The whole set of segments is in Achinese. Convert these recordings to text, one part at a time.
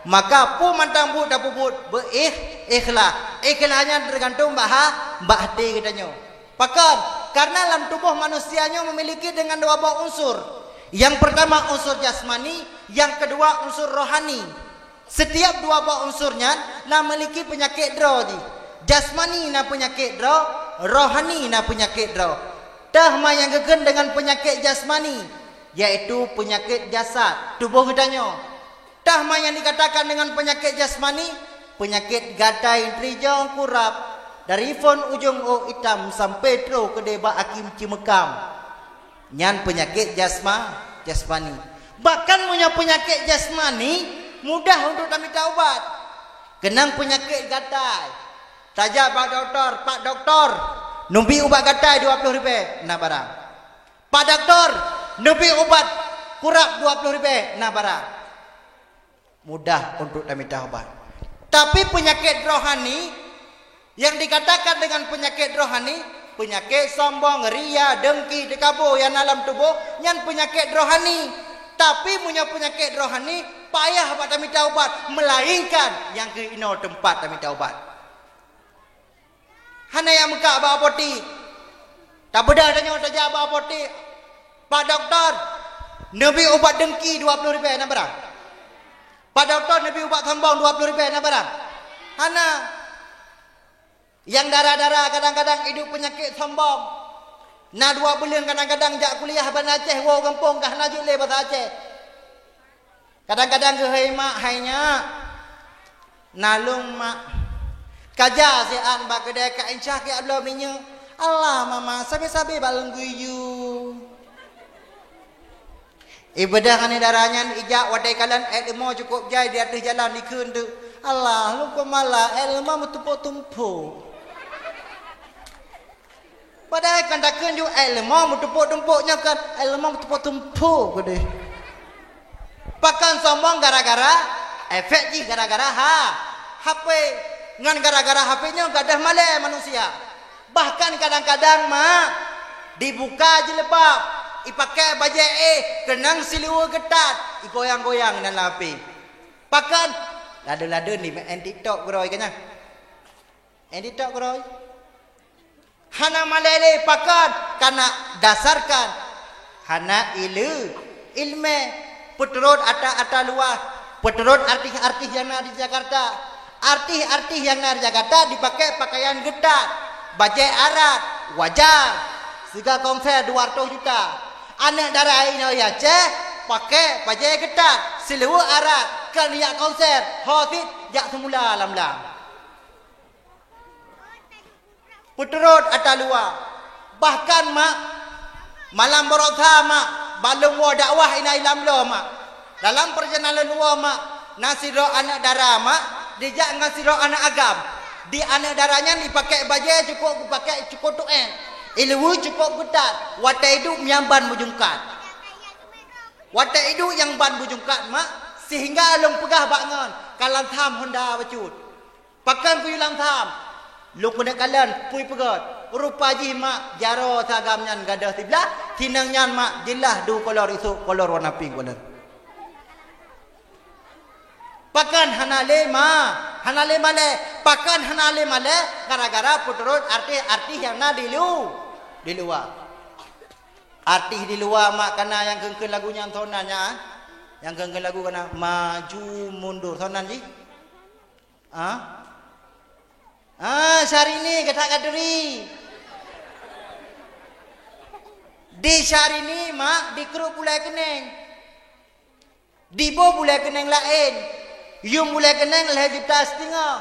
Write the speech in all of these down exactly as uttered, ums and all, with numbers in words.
Maka peue mantong buet tapeubuet beu-ikh-, ikhlas. Ikhlas nyan teugantung bak ha-, bak até geutanyoe. Pakon? Karena lam tuboh manusia nyoe memiliki dengan dua boh unsur. Yang pertama unsur jasmani, yang kedua unsur rohani. Setiap dua boh unsur nyan na memiliki peunyakét droe jih. Jasmani na peunyakét droe, rohani na peunyakét droe. Teuh ma nyang geukheun dengan peunyakét jasmani, yaitu peunyakét jasad, tuboh geutanyoe. Teuh ma nyang dikatakan dengan peunyakét jasmani, peunyakét gatai trijong kurab, dari phon ujong ôk itam sampai troh keudeh bak akhé ceumeukam. Nyan peunyakét jasma-, jasmani. Bahkan meunyoe peunyakét jasmani, mudah untuk tamita ubat. Keunong peunyakét gatai. Tajak bak dokto, "Pak Dokto, neubi ubat gatai dua ploh ribèe," na barang. "Pak Dokto, neubi ubat kurab dua ploh ribèe," na barang. Mudah untuk tamita ubat. Tapi peunyakét rohani, yang dikatakan dengan peunyakét rohani, peunyakét sombong, ria, dengki, teukabô nyang na lam tuboh, nyan peunyakét rohani. Tapi meunyoe peunyakét rohani, payah bak tamita ubat, melainkan nyang keuh inoe teumpat tamita ubat. Hana nyang meukat bak apotik. Tabeudôh tanyoe tajak bak apotik. "Pak Dokto, neubi ubat dengki dua ploh ribèe na barang? Pak Dokto, neubi ubat sombong dua ploh ribèe na barang?" Hana. Nyang dara-dara kadang-kadang idup peunyakét sombong. Na dua buleuen kadang-kadang jak kuliah Banda Aceh, woe gampông ka hana jeuet lé basa Aceh. Kadang-kadang geuhôi mak, "Hai nyak, nalông mak, kaja siat bak keudè ka incah keu bloe minyeuk." "Allah, mama, sabe-sabe bak lôn geuyue." Ibeudôh aneuk dara nyan ijak watèe kalon èk leumo cukôp jai di ateueh jalan dikheun teuk, "Allah, lôn peumala èk leumo meutumpôk-tumpôk." Padahai kan takheun ju èk leumo meutumpôk-tumpôk nyoe kan, èk leumo meutumpôk-tumpôk keudeh. Pakon sombong gara-gara, efek jih gara-gara ha, H P. Ngon gara-gara H P nyoe gadôh malèe manusia. Bahkan kadang-kadang mak, dibuka jilbab, ipakèk bajèe éh, keunong siluweue geutat, igoyang-goyang nan lam H P. Pakon? Ladôm-ladôm di main TikTok keudroe kan nyan. Main TikTok keudroe. Hana malèe lé pakon, kana dasarkan hana ileu-, ileumèe, peuturot ata-ata luwah, peuturot artis-artis nyang na di Jakarta. Artis-artis nyang na di Jakarta dipakèk pakaian geutat, bajèe arat, wajar. Siga konser dua ratus juta. Aneuk dara inoe Aceh pakèk bajèe geutat, siluweue arat, kon jak konser, ho cit jak seumula lam-lam. Peuturot ata luwa. Bahkan mak, malam baroesa mak, bak lôn woe dakwah inan ilam bloe mak. Dalam peurjalanan lôn woe mak, na sidroe aneuk dara mak, dijak ngon sidroe aneuk agam. Di aneuk dara nyan ipakèk bajèe cukôp, ipakèk cukôp tu'en, iluweue cukôp geutat, watèe iduek nyang ban meujungkat. Watèe iduek nyang ban meujungkat mak, sehingga lôn peugah bak ngon, ka lam tham honda bacut. Pakon kuyue lam tham? Lôn keuneuk kalon, pui peugöt. Rupa jih mak, jaroe si agam nyan gadôh siblah, sinong nyan mak, jeulaih du kolor isôk, kolor warna pink kolor. Pakon hana lé ma-, hana lé malèe? Pakon hana lé malèe? Gara-gara peuturot artis-artis nyang na di lu-, di luwa. Artis di luwa mak kana nyang kheun-kheun lagu nyan soe nan nyan? Nyang kheun-kheun lagu kana maju mundur soe nan jih? Ah? Ah, Syahrini, gata ka turi. Di Syahrini mak dikruet bulèe keuneng. Diboh bulèe keuneng laén. Yum bulèe keuneng lhèe juta siteungoh.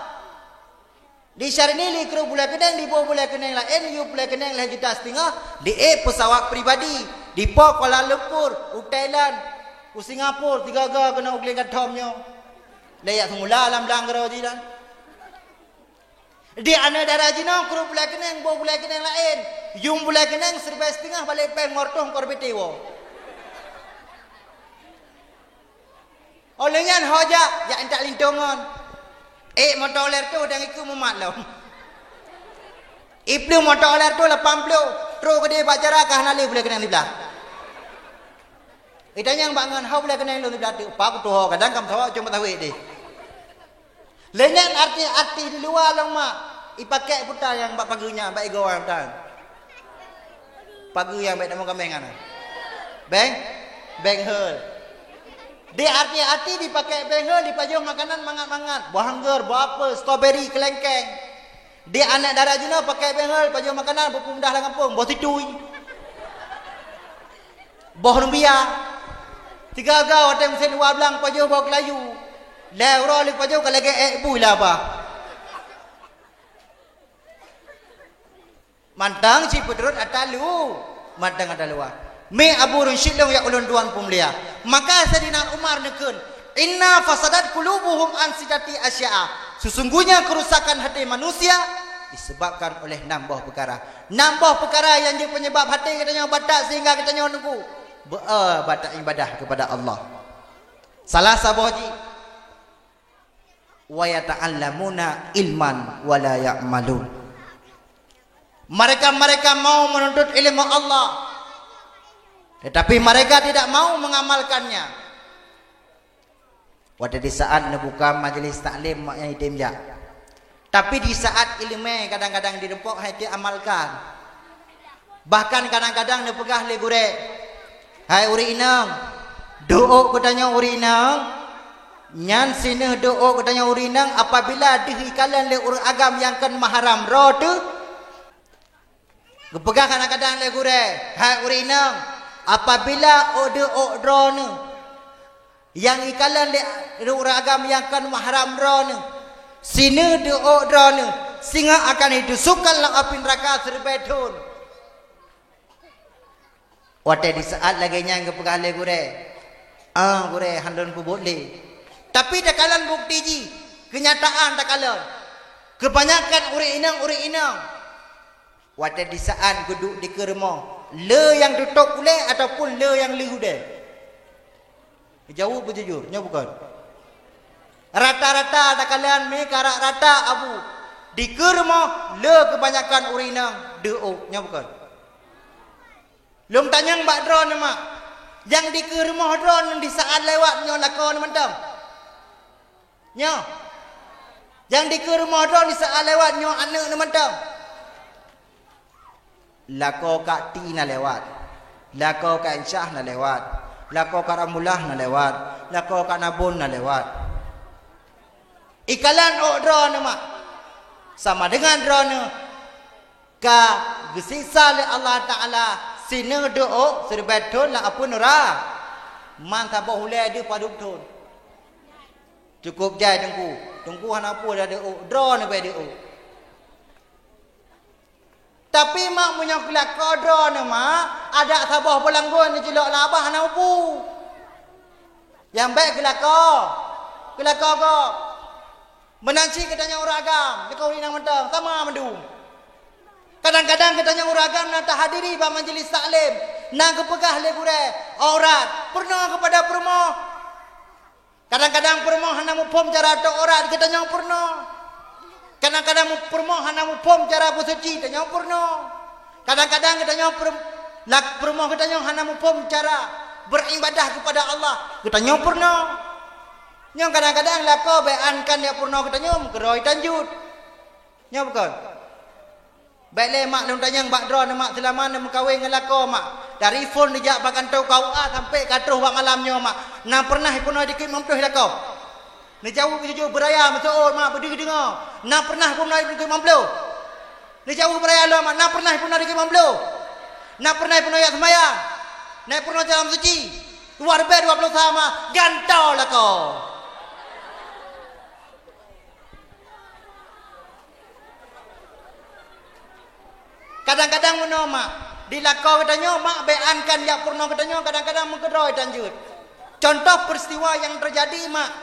Di Syahrini dikruet bulèe keuneng, diboh bulèe keuneng laén, yum bulèe keuneng lhèe juta siteungoh, diék peusawat pribadi, dipo Kuala Lumpur, u Thailand, u Singapura, sigoe-goe keunoe u Glen Gathom nyoe. Lé jak seumula lam blang keudroe jih dan. Di aneuk dara jinoe kruet bulèe keuneng, boh bulèe keuneng laén, yum bulèe keuneng siribèe siteungoh, balek péng meureutoh kor B T woe. Óh lheueh nyan ho jak, jak intat lintông ngon. Ék moto lhèe reutôh dan ikeu mumat lom. Iplueng moto lhèe reutôh lapan ploh, trok keudeh bak jarak ka hana lé bulèe keuneng siblah. Itanyong bak ngon, "Ho bulèe keuneng lôn siblah teuk?" "Pak, kutuho kadang kam sawa cuma tahu deh." Lé nyan artis-artis di luwa lom mak, ipakèk puta nyang bak pageue nyan, bak igoe puta. Pageue nyang bèk tamong kaméng nyan. Beng? Beng heul. Di artis-artis dipakèk beng heul, dipajoh makanan mangat-mangat. Boh anggur, boh apel, strawberry, keulengkeng. Di aneuk dara jinoe pakèk beng heul, pajoh makanan, beupeumudah lam gampông, boh situi. Boh rumbia. Sigaga watèe musém dua blang pajoh boh keulayu. Lhèe uroe lheuh pajoh ka lagèe èk bui laba. Mantong cit peuturot ata lu, mantong ata luwa. Mi Abu Run Syedlong ya ulôn tuan peumulia. Maka Saidina Umar neukheun, "Inna fasadat qulubuhum an sittati asya'a." Sesungguhnya kerusakan hati manusia disebabkan oleh enam boh peukara. Enam boh peukara nyang jeuet penyebab hati geutanyoe batat sehingga geutanyoe nunggu beu-, eh, batat ibadah kepada Allah. Salah saboh jih, "Wa yata'allamuna ilman wa la ya'malun." Mereka-mereka mau menuntut ilmu Allah, tetapi mereka tidak mau mengamalkannya. Watèe di saat neubuka majelis taklim mak nyang item jak. Tapi di saat ileumèe kadang-kadang direumpok hai amalkan. Bahkan kadang-kadang neupeugah lé gurèe, "Hai ureueng inong, duek geutanyoe ureueng inong, nyan sineuh duek geutanyoe ureueng inong apabila deuh ikalon lé ureueng agam nyang kon mahram droe teuh." Geupeugah kadang-kadang lé gurèe, "Hai ureueng inong, apabila ôk duek droeneuh nyang ikalon lé ureueng agam nyang kon mahram droeneuh, sineuh duek droeneuh, singoh akan itusukkan lam api neuraka siribèe thon." Watèe di saat lagèe nyan geupeugah lé gurèe, "Ah, gurèe, hana lôn peubuet lé." Tapi takalon bukti jih, keunyataan takalon. Keubanyakkan ureueng inong, ureueng inong, watèe di saat geuduek dikeue rumoh, le nyang tutôb ulèe ataupun le nyang lheueh udèe. Jaweueb beujujur, nyo bukon? Rata-rata takalon mi karab rata abu. Dikeue rumoh le keubanyakkan ureueng inong duek, nyo bukon? Lôn tanyong bak droeneuh mak, nyang dikeue rumoh droeneuh di saat lewat nyoe lakoe neuh mantong? Nyoe. Nyang dikeue rumoh droeneuh di saat lewat nyoe aneuk neuh mantong? Lakoe Kak Ti na lewat. Lakoe Kak Insyah na lewat. Lakoe Kak Rambulah na lewat. Lakoe Kak Nabon na lewat. Ikalon ôk droeneuh mak. Sama deungon droeneuh ka geusiksa lé Allah Taala sineuh duek siribèe thon lam apui nura. Man saboh ulèe deuh padub thon. Cukôp jai teungku. Teungku hana peue dah duek, droeneuh bèk duek. Tapi mak, meunyoe keu lakoe droeneuh mak, adak saboh beulanggon neujeulok lam abah hana mupu. Nyang bèk keu lakoe, keu lakoe gob. Meunan cit geutanyoe ureueng agam, lakoe ureueng inong mantong, sama mandum. Kadang-kadang geutanyoe ureueng agam na tahadiri bak majelis taklim, na geupeugah lé gurèe, aurat peurunoe keupada peurumoh. Kadang-kadang peurumoh hana muphom cara tok aurat, geutanyoe peurunoe. Kadang-kadang mu-, peurumoh hana muphom cara beusuci, tanyoe peurunoe. Kadang-kadang geutanyoe peurum-, lak-, peurumoh geutanyoe hana muphom cara beuribadah keupada Allah, geutanyoe peurunoe. Nyoe kadang-kadang lakoe bèk ankan jak peurunoe geutanyoe meukeuroi tanjut. Nyoe bukon? Bèk lé mak lôn tanyong bak droeneuh mak, seulama neumeukawen ngon lakoe mak. Dari phon neujak bak kantô K U A sampai ka troh bak malam nyoe mak. Na pernah ipeurunoe dikeue limong ploh lakoe? Neujaweueb jujur beuraya meuseuôt mak, beudeuh deungoe. Na pernah ipeurunoe dikeue limong ploh? Neujaweueb beuraya lom mak, na pernah ipeurunoe dikeue limong ploh? Na pernah ipeurunoe jak seumayang? Na ipeurunoe dalam suci? Luwa leubeh dua ploh sa mak, gantoe lakoe. Kadang-kadang meunoe mak, di lakoe geutanyoe mak bèk ankan jak peurunoe geutanyoe kadang-kadang meukeuroi tanjeuet. Contoh peristiwa nyang teujadi mak,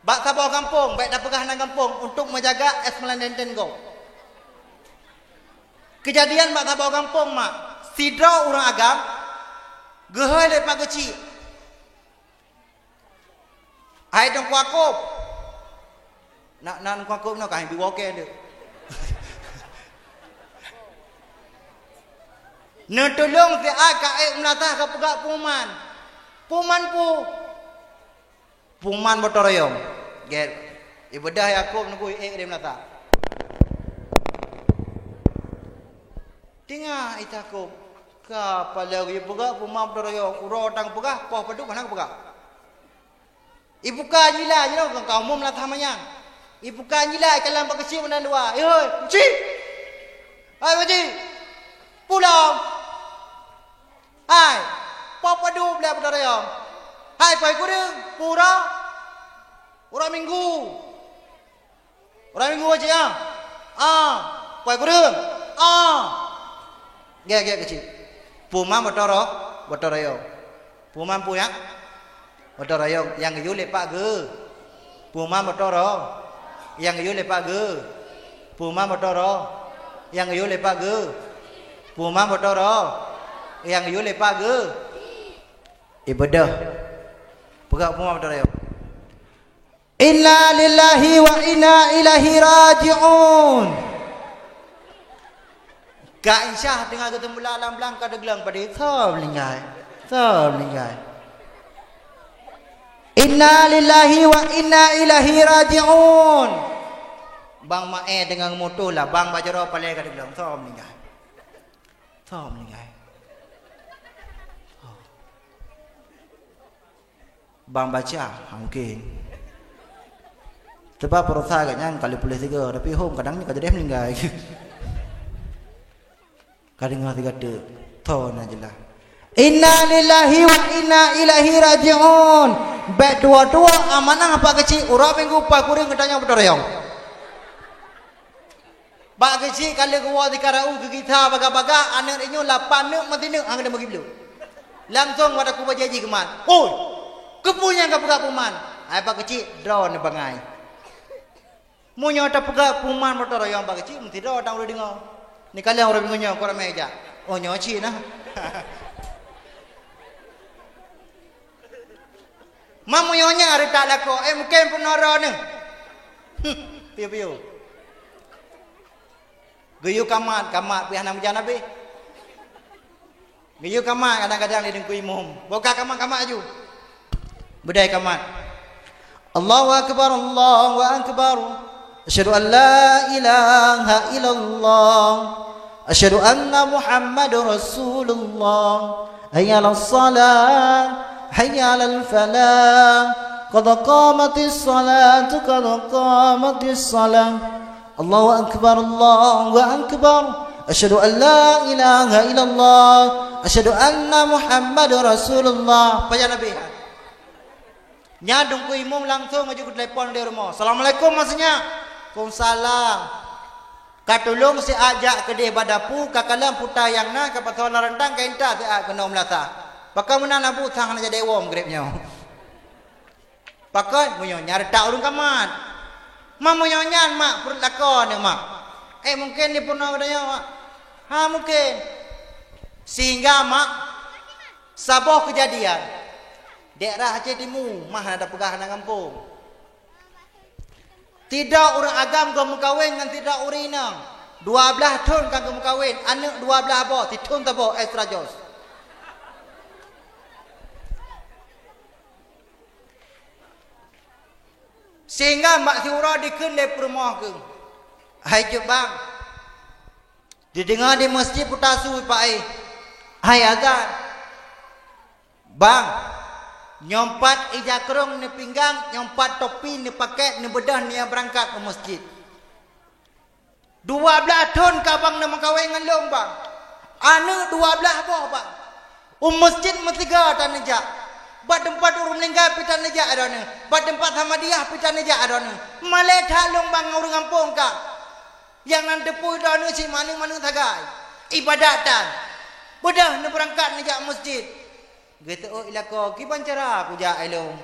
bak saboh gampông, bèk tapeugah nan gampông, untuk meujaga es meulanden ten gob. Keujadian bak saboh gampông mak, sidroe ureueng agam geuhôi lé Pak Geuchik. Hai Teungku Akôb. Nak, nak Teungku Akôb nyoe ka hai biwoe kèe deuh. Neutulông siat ka ék meulasah ka peugah pengumuman. Pengumuman peue? Pengumuman botoe royong. Gèt. Ibeudôh Yakub neugui ék di meunasah. Teungoh Yakub ka pala geupeugah peuma beutarayoe, uroe tang peugah, poh padub hana geupeugah. Ibuka jila jinoe ka umum latah manyang. Ibuka jila ikalam bak keuchik meunan dua. "Ihoi, keuchik! Hai keuchik! Pulang! Hai, poh padub lé beutarayoe! Hai, poh kureueng! Pura! Uroe Minggu!" Uroe Minggu cit, ah. Ah, poh kureueng. Ah. Gét-gét keuchik. Peuma beutoro-, beutarayoe. Peuma peue nyan? Beutarayoe nyang geuyue lé Pak Geu. Peuma beutoro-, nyang geuyue lé Pak Geu. Peuma beutoro-, nyang geuyue lé Pak Geu. Peuma beutoro-, nyang geuyue lé Pak Geu. Ibeudôh. Peugah peuma beutarayoe. Inna lillahi wa inna ilaihi raji'un. Kak Insyah teungoh geuteumula lam blang ka teugleng padé, "Soe meuninggai? Soe meuninggai?" Inna lillahi wa inna ilaihi raji'un. Bang Maé teungoh geumutoh lah, bang bak jaroe palée ka teugleng, "Soe meuninggai? Soe meuninggai?" Oh. Bang baca, ha, mungkin. Sebab peurasa agak nyan kali puléh tiga, tapi hom kadang ni ka jadi meuninggai. Ka deungoe tiga teuk, tho na jeulaih. Inna lillahi wa inna ilaihi raji'un. Bék tuwo-tuwo amanah Pak Keuchik, uroe Minggu poh kureueng geutanyoe beutarayoe. Bak keuchik ka lheueh geuwoe sikara'u geugisa baga-baga, aneuk inyoe lapan neuk meusineuk han geuteumé geubloe. Langsong watée kuba janji keuman, "Oi, keupeue nyang ka peugah peuman?" Hai bak keuchik, "Droeneuh bangai." Meunyoe tapeugah peuman beutarayoe bak keuchik, meusidroe tan ureuëng deungoe. Neukalon ureuëng nyoe, "Kok ramé jak?" "Oh, nyoe cit na." Meunyoe nyan reutak lakoe, eh, mungken peunoh droeneuh. Huh, piôh-piôh. Geuyue kamat, kamat pih hana meujan habéh. Geuyue kamat kadang-kadang di teungku imum. Boh ka kamat-kamat aju. Beudai kamat. Allahu akbar, Allahu akbar. Asyhadu an la ilaha illallah. Asyhadu anna Muhammadar Rasulullah. Hayya 'alas shalah, hayya 'alal falah. Qad qamatis shalatu, qad qamatis shalah. Allahu akbar, Allahu akbar. Asyhadu an la ilaha illallah. Asyhadu anna Muhammadar Rasulullah. Pajan Nabi. Nyan teungku imum langsong aju geutelepon di rumoh. "Assalamualaikum, Mak Sinyak." "Waalaikumsalam." "Ka tulông siat jak keudeh bak dapu, ka kalon puta nyang na, ka pasoe lam rantang, ka intat siat keunoe meulasah. Pakon meunan Abu sang hana jadi woe meugreb nyoe?" Pakon meunyoe nyan reutak ureuëng kamat. Mak, meunyoe nyan, Mak, peureulakon, Mak. Eh, mungken di peunoh geutanyoe, Mak. Ha, mungken. Sehingga, Mak, saboh keujadian. Daerah Aceh Timu, mah na tapeugah hana gampông. Sidroe ureuëng agam geumeukawen ngon sidroe ureuëng inong. Dua blaih thon ka geumeukawen, aneuk dua blaih boh, sithon saboh, extra jos. Sehingga bak siuroe dikheun lé peurumoh keuh, "Hai jeuet bang, dideungoe di meuseujid peue tasu paéh, hai azan. Bang, nyoe pat ija krông neupinggang, nyoe pat topi neupakèk, neubeudôh, neujak beurangkat u meuseujid." Dua blaih thon ka bang neumeukawen ngon lôn, bang. Aneuk dua blaih boh, bang. U meuseujid meusiga taneujak. Bak teumpat ureuëng meuninggai pih taneujak droeneuh. Bak teumpat samadiyah pih taneujak droeneuh. Malèe that lôn, bang, ngon ureuëng gampông ka. Nyang nan teupeu droeneuh cit maneuk-maneuk sagai. Ibadat tan. Beudôh neubeurangkat neujak meuseujid. Geuteuôt i lakoe, "Kiban cara kujak ilôn?"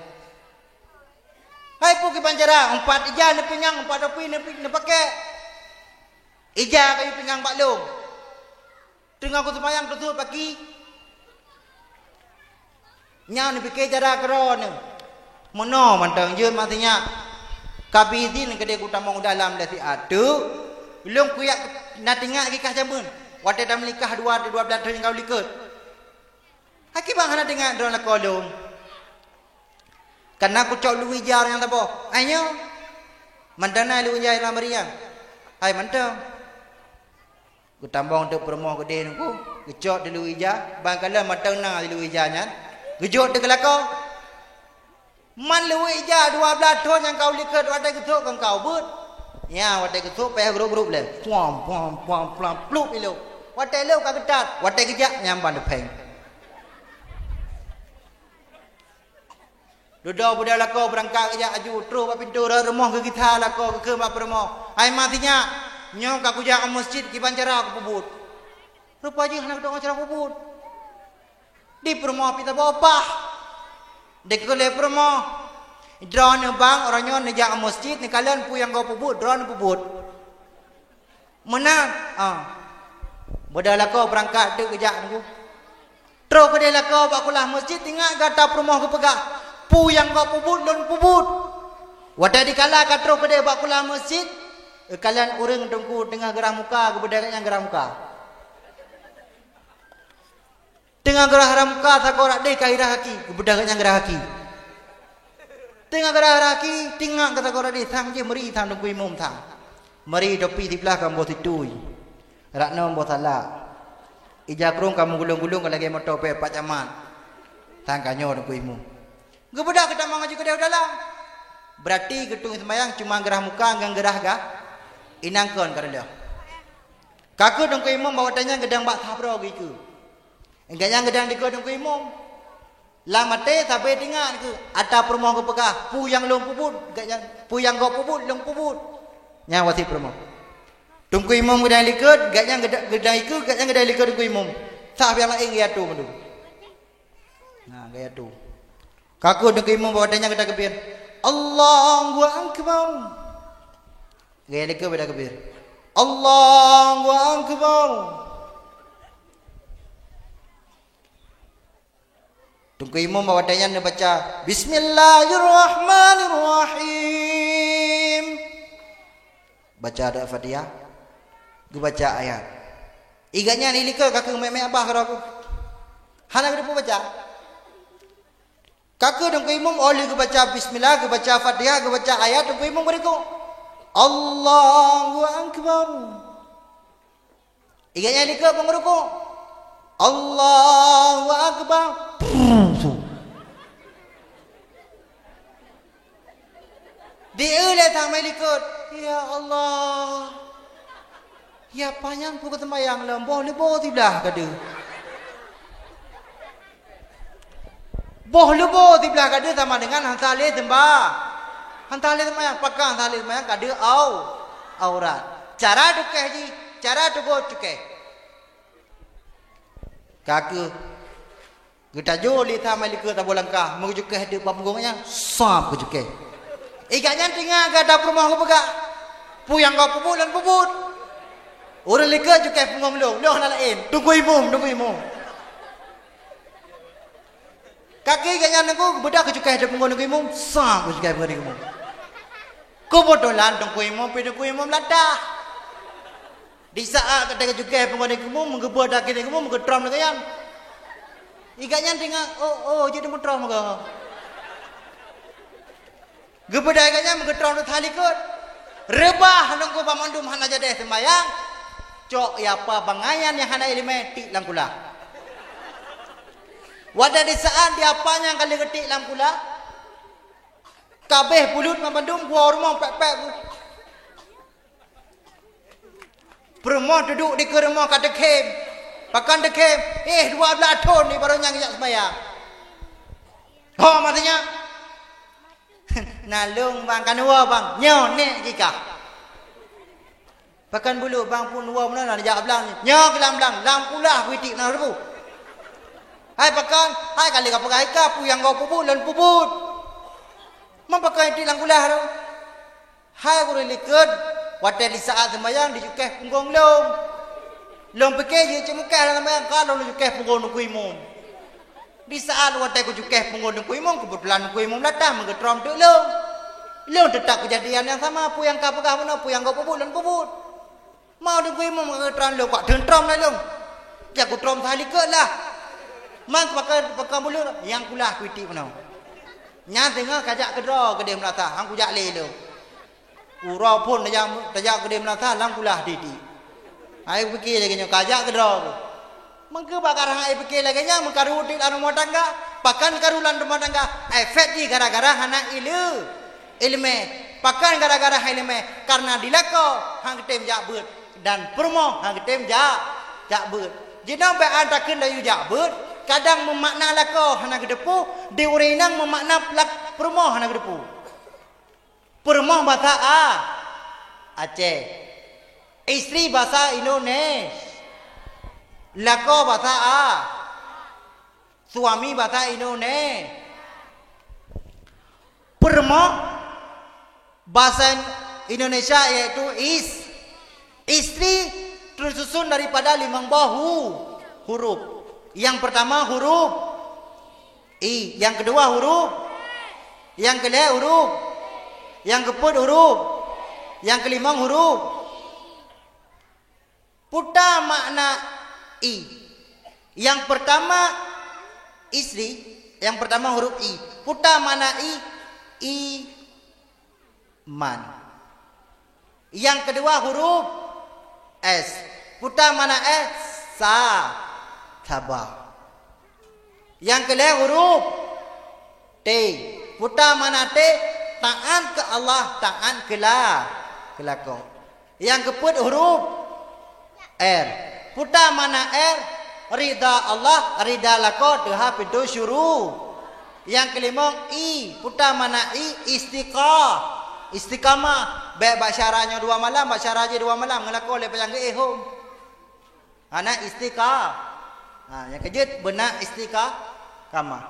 "Hai peue kiban cara, umpat ija neupinggang, umpat topi neupi-, neupakèk. Ija kayue pinggang bak lôn. Teungoh kuseumayang kusut paki." Nyan neupike cara keudroe neuh. Meunoe mantong jeuet maksudnya. Ka bi izin keudeh kutamong u dalam lé siat teuk. Lôn kuyak na teuingat lagèe kah jameun. Watèe tameunikah dua, dua blaih thon nyang ka likot. Hai kiban hana teuingat droe lakoe lôn. Kana kucok lui ija nyang saboh. Hai nyoe. Mantong na luweue ija lam bariang? Hai mantong. Geutamong teuk peurumoh keudeh nungku, geucok di luweue ija, ban kalon mantong na di luweue ija nyan, geujok teuk keu lakoe. Man luweue ija dua blaih thon nyang ka u likot watée geusok kon ka u beuet. Nya watée geusok payah grup-grup lé. Puam, puam, puam, puam, plup ilok. Watée ilok ka geutat, watée geujak nyang ban teupeng. Dudoe beudôh lakoe beurangkat geujak aju, troh bak pintoe rot rumoh geugisa lakoe geukheun bak peurumoh, "Hai ma sinyak, nyoe ka kujak u meuseujid kiban cara kupeubuet." Rupa jih hana geutanyoe cara peubuet. Di peurumoh pih saboh paih. Dikheun lé peurumoh, "Droeneuh bang, uroe nyoe neujak u meuseujid, neukalon peue nyang goe peubuet, droeneuh peubuet." Meunan, ah. Beudôh lakoe beurangkat teuk geujak nungku. Troh keudeh lakoe bak kulah meuseujid, ingat gata peurumoh geupeugah, "Peue nyang gob peubuet lôn peubuet." Watée dikala ka troh keudeh bak kulah meuseujid, kalon ureuëng teungku teungoh geurah muka, geubeudôh gobnyan geurah muka. Teungoh geurah-rah muka sagoe rot deh ka irah gaki, geubeudôh gobnyan geurah gaki. Teungoh geurah-rah gaki, teuingat keu sagoe rot deh, sang jih meuri sang teungku imum sang. Meuri topi siblah ka boh situi. Rot nyoe boh salak. Ija krueng ka meugulong-gulong ka lagée moto peuet pat camat. Sang ka nyoe teungku imum. Geubeudôh geutamong aju keudeh u dalam. Beurati geutueng seumayang cuma geurah muka ngon geurah gaki, inong kon ka reuloh. Ka keuh teungku imum bak watée nyan geudong bak sabroe geuikeue. Gobnyan geudong dikeue teungku imum. Lam até sabe teuingat keuh, ata peurumoh geupeugah, "Peue nyang lôn peubuet, gobnyan, peue nyang gob peubuet, lôn peubuet." Nyan wasiet peurumoh. Teungku imum geudong likot, gobnyan geudong, geudong ikeue, gobnyan geudong likot teungku imum. Sab nyang laén geuyue atoe mandum. Nah, geuyue atoe. Ka keuh teungku imum bak watée nyan geutakbir, "Allahu Akbar." Geuyue likot bak takbir, "Allahu Akbar." Teungku imum bak watée nyan neubaca, "Bismillahirrahmanirrahim." Baca doa Fatihah, geubaca ayat. Gobnyan i likot ka keuh meu'èk-meu'èk babah keudroe keuh. Hana geuteupeue baca. Ka keuh teungku imum óh lheueh geubaca bismillah, geubaca Fatihah, geubaca ayat, teungku imum geurukuk. "Allahu Akbar." Gobnyan i likot beurukuk. "Allahu Akbar." Di-eu lé sang meulikot, "Ya Allah, ya apa nyan peue geuseumayang lom, boh leubo siblah ka deuh." Boh leubo siblah ka deuh sama dengan han saléh seumba-, han saléh seumayang. Pakon han saléh seumayang? Ka deuh au-, aurat. Cara cukéh jih, cara teugôt cukéh. Ka keuh geutajoh lé sang meulikot saboh langkah, meucukéh teuk bak punggong nyan, sab geucukéh. Gobnyan teuingat gata peurumoh geupeugah, "Peue nyang gob peubuet lôn peubuet." Ureuëng likot cukéh punggong lôn, lôn hana laén, teungku imum, teungku imum. Ka keuh gobnyan teungku, geubeudôh geucukéh teuk punggong teungku imum, sab geucukéh punggong teungku imum. Keubeutolan teungku imum pih teungku imum latah. Di saát ka teuka cukéh punggong teungku imum, meugeubeuet daki teungku imum, meugeutrom lagée nyan. Gobnyan teuingat, "Oh, oh, jeuet meugeutrom meugoe." Geubeudôh gobnyan meugeutrom teuk salikot. Reubah teungku banmandum hana jadeh seumayang. Cok ya apa bangai nyan nyang hana iéleumé tiek lam kulah. Watée di saát di apa nyang ka lheueh geutik lam kulah, kabeh buleuen banmandum, buah rumoh pék-pék. Peurumoh dudoe dikeue rumoh ka teukhém. Pakon teukhém? Eh, dua blaih thon ni barô nyan geujak seumayang. Ho, maksudnya? Na lôn bang, ka neuwoe bang. Nyoe nèk jih kah. Pakon buleuen bang pun woe meunan, na jak blang. Nyoe keuh lam blang, lam kulah kuitiek na reubôh. Hai pakon? Hai ka lheueh kapeugah ika, peue nyang gob peubuet lôn peubuet. Man pakon itiek lam kulah tu? Hai ureuëng likot, watée di saát seumayang dicukéh punggong lôn. Lôn pike jeuet ceumeukéh lam seumayang, ka lôn cukéh punggong teungku imum. Di saát watée kucukéh punggong teungku imum, keubeutulan teungku imum latah meugeutrom teuk lôn. Lôn teutab keujadian nyang sama, peue nyang ka peugah bunoe, peue nyang gob peubuet lôn peubuet. Mau teungku imum ka geutrom lôn, ka teutrom lé lôn. Jak kutrom salikot lah. Man pakon, pakon buleuen, nyang kulah kuitiek bunoe. Nyan teungoh kajak keudroe keudeh meulasah, han kujak lé lôn. Uroe phon tajak, tajak keudeh meulasah lam kulah tieb-tieb. Hai pike lagèe nyoe, kajak keudroe. Meukeubah karang hai pike lagèe nyan, meukaru udép lam rumoh tangga, pakon karu lam rumoh tangga, efek jih gara-gara hana ile-, ileumèe. Pakon gara-gara hana ileumèe? Karena di lakoe han geutem jak beuet, dan peurumoh han geutem jak, jak beuet. Jinoe bèk an takheun laju jak beuet, kadang meumakna lakoe hana geuteupeue, di ureueng inong meumakna lak-, peurumoh hana geuteupeue. Peurumoh basa A, Aceh. Istri basa Indonesia. Lakoe basa A. Suami basa Indonesia. Peurumoh basa Indonesia yaitu is-, istri tersusun daripada limong boh hu-, huruf. Yang pertama huruf I, yang kedua huruf, yang kelhèe huruf, yang keupeuet huruf, yang kelimong huruf. Peue ta makna I? Yang pertama istri, yang pertama huruf I. Peue ta makna I? I man. Yang kedua huruf S. Peue ta makna S? Sa. Saba. Yang kelhèe huruf T. Peue ta makna T? Taat keu Allah, taat keu la-, keu lakoe. Yang keupeuet huruf R. Peue ta makna R? Ridha Allah, ridha lakoe, teuhah pintoe syuru-. Yang kelimong I. Peue ta makna I? Istiqa-, istiqamah. Bèk bak syara nyoe dua malam, bak syara jih dua malam, ngon lakoe lé payah geuéh hom. Hana istiqa-, ha, nyang keujeuet beuna istiqamah.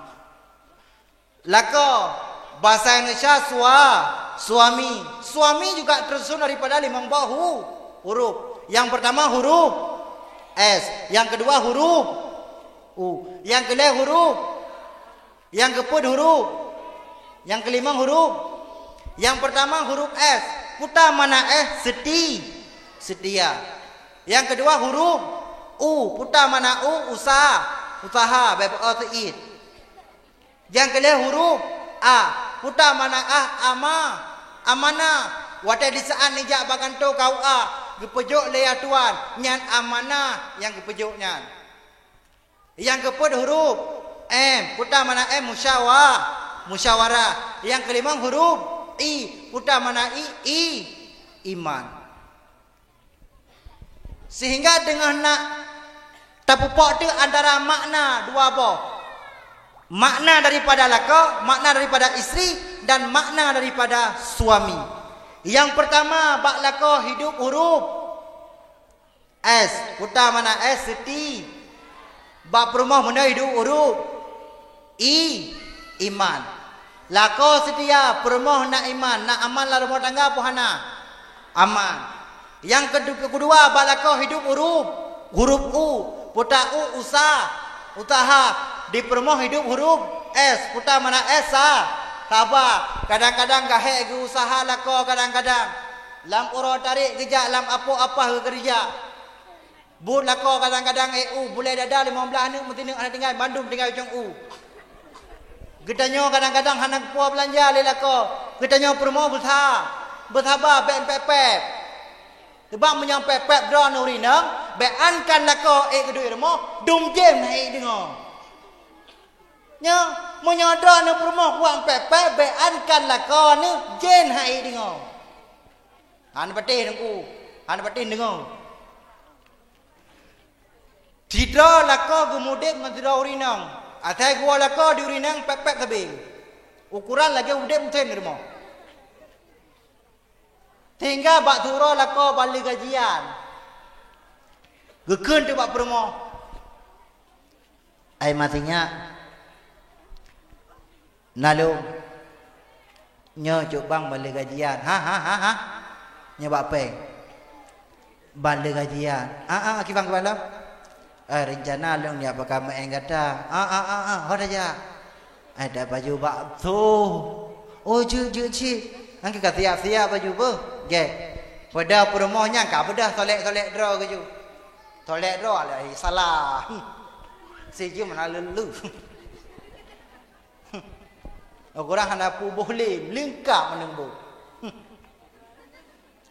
Lakoe, bahasa Indonesia sua-, suami. Suami juga tersusun daripada limong boh hu-, huruf. Yang pertama huruf S, yang kedua huruf U, yang kelhèe huruf, yang keupeuet huruf, yang kelimong huruf. Yang pertama huruf S, peue ta makna S? Seti-, setia. Yang kedua huruf U, peue ta makna U? Usaha, usaha, bèk peu'oh seuiet. Nyang keu lhèe huruf A, peue ta makna A? Ama-, amanah. Watèe di saát neujak bak kantô K U A, geupeujok lé ya tuan, nyan amanah nyang geupeujok nyan. Nyang keu peuet huruf M, peue ta makna M? Musyawa-, musyawarah. Nyang keu limong huruf I, peue ta makna I? I, iman. Sehingga deungon na tapupok teuk antara makna dua boh. Makna daripada lakoe, makna daripada istri, dan makna daripada suami. Nyang peurtama, bak lakoe hidup huruf S, peue ta makna S? Seuti. Bak peurumoh meunoe hidup huruf I, iman. Lakoe seutia, peurumoh na iman, na aman lam rumoh tangga peue hana? Aman. Nyang keu-, keudua, bak lakoe hidup huruf, huruf U, peue ta U? Usa-, usaha. Di peurumoh hidup huruf S, peue ta makna S? Sa-, saba. Kadang-kadang gahèe geuusaha lakoe kadang-kadang. Lam uroe tarek geujak, lam apôh apah geukeurija. Buet lakoe kadang-kadang, eh, U, bulèe dada limong blaih aneuk meusineuk hana tinggai, mandum tinggai ujông U. Geutanyoe kadang-kadang hana geupuwoe beulanja lé lakoe. Geutanyoe peurumoh beusa-, beusaba, bèk pèp-pèp. Sabab meunyoe pèp-pèp droeneuh ureueng inong, bèk ankan lakoe ék geuduek rumoh, dum jén hana ék deungoe. Nyoe, meunyoe droeneuh peurumoh kuat pèp-pèp, bèk ankan lakoe neuh jén hana ék deungoe. Hana patéh Teungku, hana patéh deungoe. Sidroe lakoe geumudép ngon sidroe ureueng inong. Asai geuwoe lakoe di ureueng inong pèp-pèp sabe. Ukoran lagèe udép meusén di rumoh. Sehingga bak siuroe lakoe ban lheueh gajian. Geukheun teuk bak peurumoh. Ai maté nyak. Na lôn, nyoe cok bang ban lheueh gajian. Ha, ha, ha, ha. Nyoe bak péng. Ban lheueh gajian. Ah, ah, kibang, kibang lom. Eh, rencana lôn jak pakai meu'en gata. Ah, ah, ah, ah, ho tajak. Eh, dak baju bak tho. Oh, jeuet, jeuet cit. Angka ka siap-siap baju beuh. Gèt. Peue ta peurumoh nyan ka beudôh solek-solek droe keujeuet. Solek droe lé salah. Sijeuem hana lelu. Ukoran hana peuboh lé, leungkap meuneuk boh.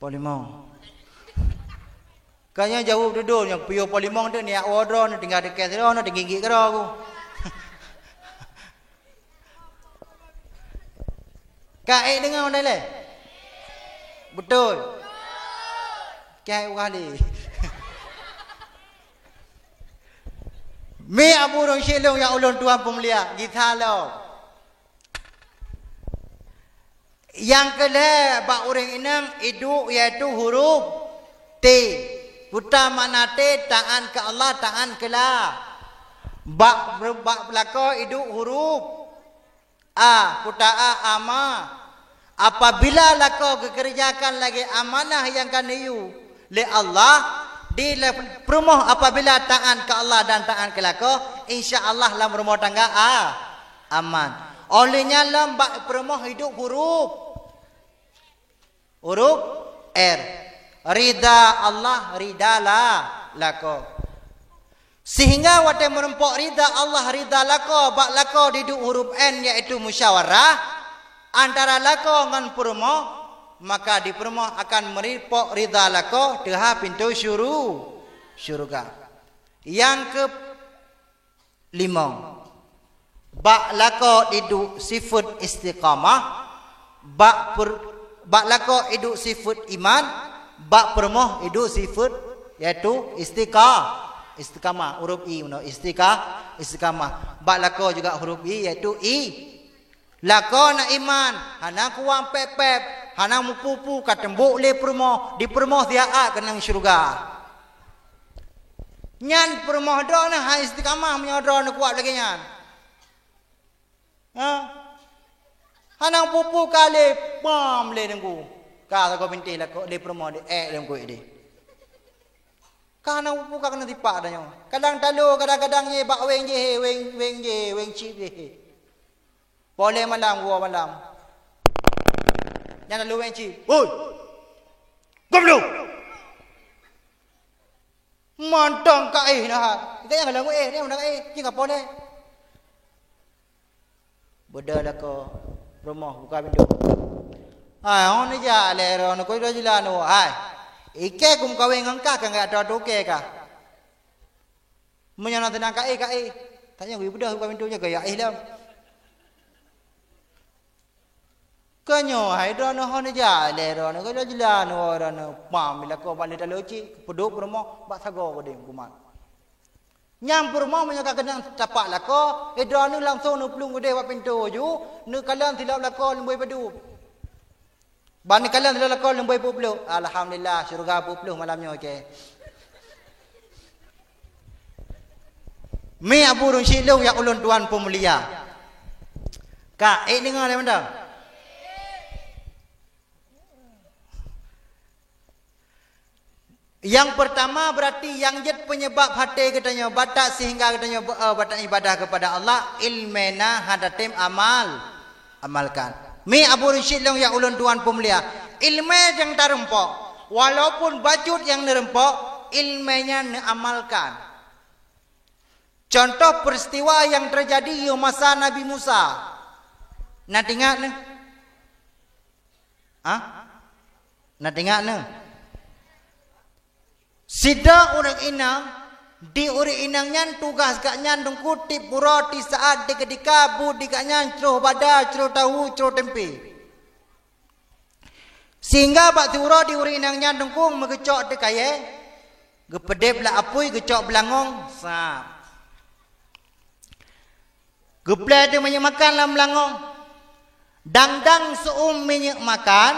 Polimong. Ka nyan jaweueb dudoe nyang piôh polimong tu niat woe droe, tinggai dekat sidroe, tinggi-tinggi keudroe ku. Ka ék deungoe dah lé? Beutôi. Ka ék uroe lé. Mi Abu Rung Syilong nyang ulôn tuan peumulia, gisa lom. Nyang keu lhèe bak ureuëng inong iduek, yaitu huruf T. Peue makna T? Taat keu Allah, taat keu la. Bak, bak lakoe iduek huruf A, peue a, ama. Apabila lakoe geukeureujakan lagée amanah nyang ka neuyue lé Allah, di le-, peurumoh apabila taat keu Allah dan taat keu lakoe, insya Allah lam rumoh tangga a-, aman. Óh lheueh nyan lam bak peurumoh iduek huruf, huruf R. Ridha Allah, ridha la-, lakoe. Sehingga watée meurumpok ridha Allah, ridha lakoe, bak lakoe diduek huruf N, yaitu musyawarah antara lakoe ngon peurumoh, maka di peurumoh akan meurumpok ridha lakoe teuhah pintoe syuru-, syeuruga. Nyang keu limong, bak lakoe iduek sifeuet istiqamah, bak per-, bak lakoe iduek sifeuet iman, bak peurumoh iduek sifeuet, yaitu istiqa-, istiqamah, huruf I, meunoe, istiqa-, istiqamah. Bak lakoe juga huruf I, yaitu I. Lakoe na iman, hana kuwang pép-pép, hana meupu-pu ka teumbok lé peurumoh, di peurumoh siat keunong syeuruga. Nyan peurumoh droeneuh hai istiqamah meunyoe droeneuh kuat lagée nyan. Ha? Hana meupu-pu ka lé pam lé teungku. Ka sagoe bintéh lakoe lé peurumoh deh, ék lé teungku deh. Ka hana meupu-pu ka keuneuk tipak tanyoe. Kadang talo, kadang-kadang jih bak weng jih, weng, weng jih, weng chip jih. Polé malam, dua malam. Nyan lalu weng chip. Woi! Goblok! Mantong ka éh na. Ka nyang lalu éh, nyang ka éh, jih ka polé. Beudôh lakoe rumoh buka pintoe. Hai, hon neujak lé droeneuh keu jila nyoe, hai. Ikée kum kaweng ngon kah, ka nggak atoe-atoe ka. Meunyoe na teunang ka éh, ka éh. Tanyoe geubeudôh buka pintoe nyoe, ka ya éh lom. Keu nyoe hai droeneuh hon neujak lé droeneuh, ka jila nyoe droeneuh. Pam, bila ko bak lé talo cit, peudôk peurumoh, bak sagoe keudeh kumat. Nyang peurumoh meunyoe ka keunong tapak lakoe, eh, droeneuh langsong neuplueng keudeh bak pintoe ju, neukalon silop lakoe lumboi padub. Ban neukalon silop lakoe lumboi peuet ploh. Alhamdulillah, syeuruga peuet ploh malam nyoe, oke. Mi Abu Run Syik Lôn nyang ulôn tuan peumulia. Ka, ék deungoe lé mantong? Nyang peurtama, berarti nyang jeuet peunyeubab até geutanyoe batat sehingga geutanyoe beu-, eh, batat ibadah keupada Allah, ileumé na hana tem amal, amalkan. Mi Abu Run Syik Lôn nyang ulôn tuan peumulia, ileumé nyang tarumpok, walaupun bacut nyang neurumpok, ileumé nyan neuamalkan. Contoh peristiwa nyang teujadi yoh masa Nabi Musa. Na teuingat neuh? Hah? Na teuingat neuh? Sidroe ureuëng inong, di ureuëng inong nyan tugaih gobnyan teungku tiep uroe, tiep saát, tiep keutika buet di gobnyan cruh bada, cruh tahu, cruh tempe. Sehingga bak siuroe di ureuëng inong nyan teungku meugeucok teuk kayée, geupeudeb lam apui, geucok beulangong, sab. Geuplée teuk minyeuk makan lam beulangong. Dang-dang seu-uem minyeuk makan,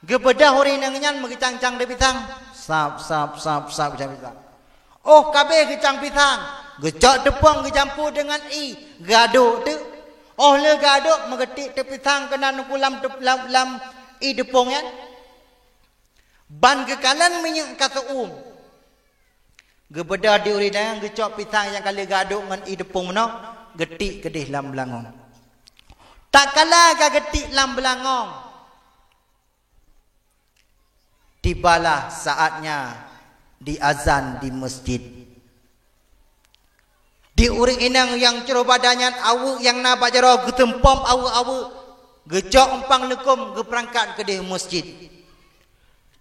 geubeudôh ureuëng inong nyan meugeucang-cang teuk pisang. Sab, sab, sab, sab, geucang pisang. Óh ka abéh geucang pisang, geucok teupông geujampu deungon ie, geuadôk teuk. Óh lheueh geuadôk, meugeutik teuk pisang keunan teungku lam teup-, lam, lam ie teupông nyan. Ban geukalon minyeuk ka seu-uem. Geubeudôh di ureuëng inong nyan, geucok pisang nyang ka lheueh geuadôk ngon ie teupông meunoe, geutik keudeh lam beulangong. Tatkala ka geutik lam beulangong, tibalah saatnya diazan di masjid. Di ureuëng inong nyang cruh bada nyan, aweuëk nyang na bak jaroe geuteumpom aweuëk-aweuëk, geucok umpang leukôm geupeurangkat keudeh masjid.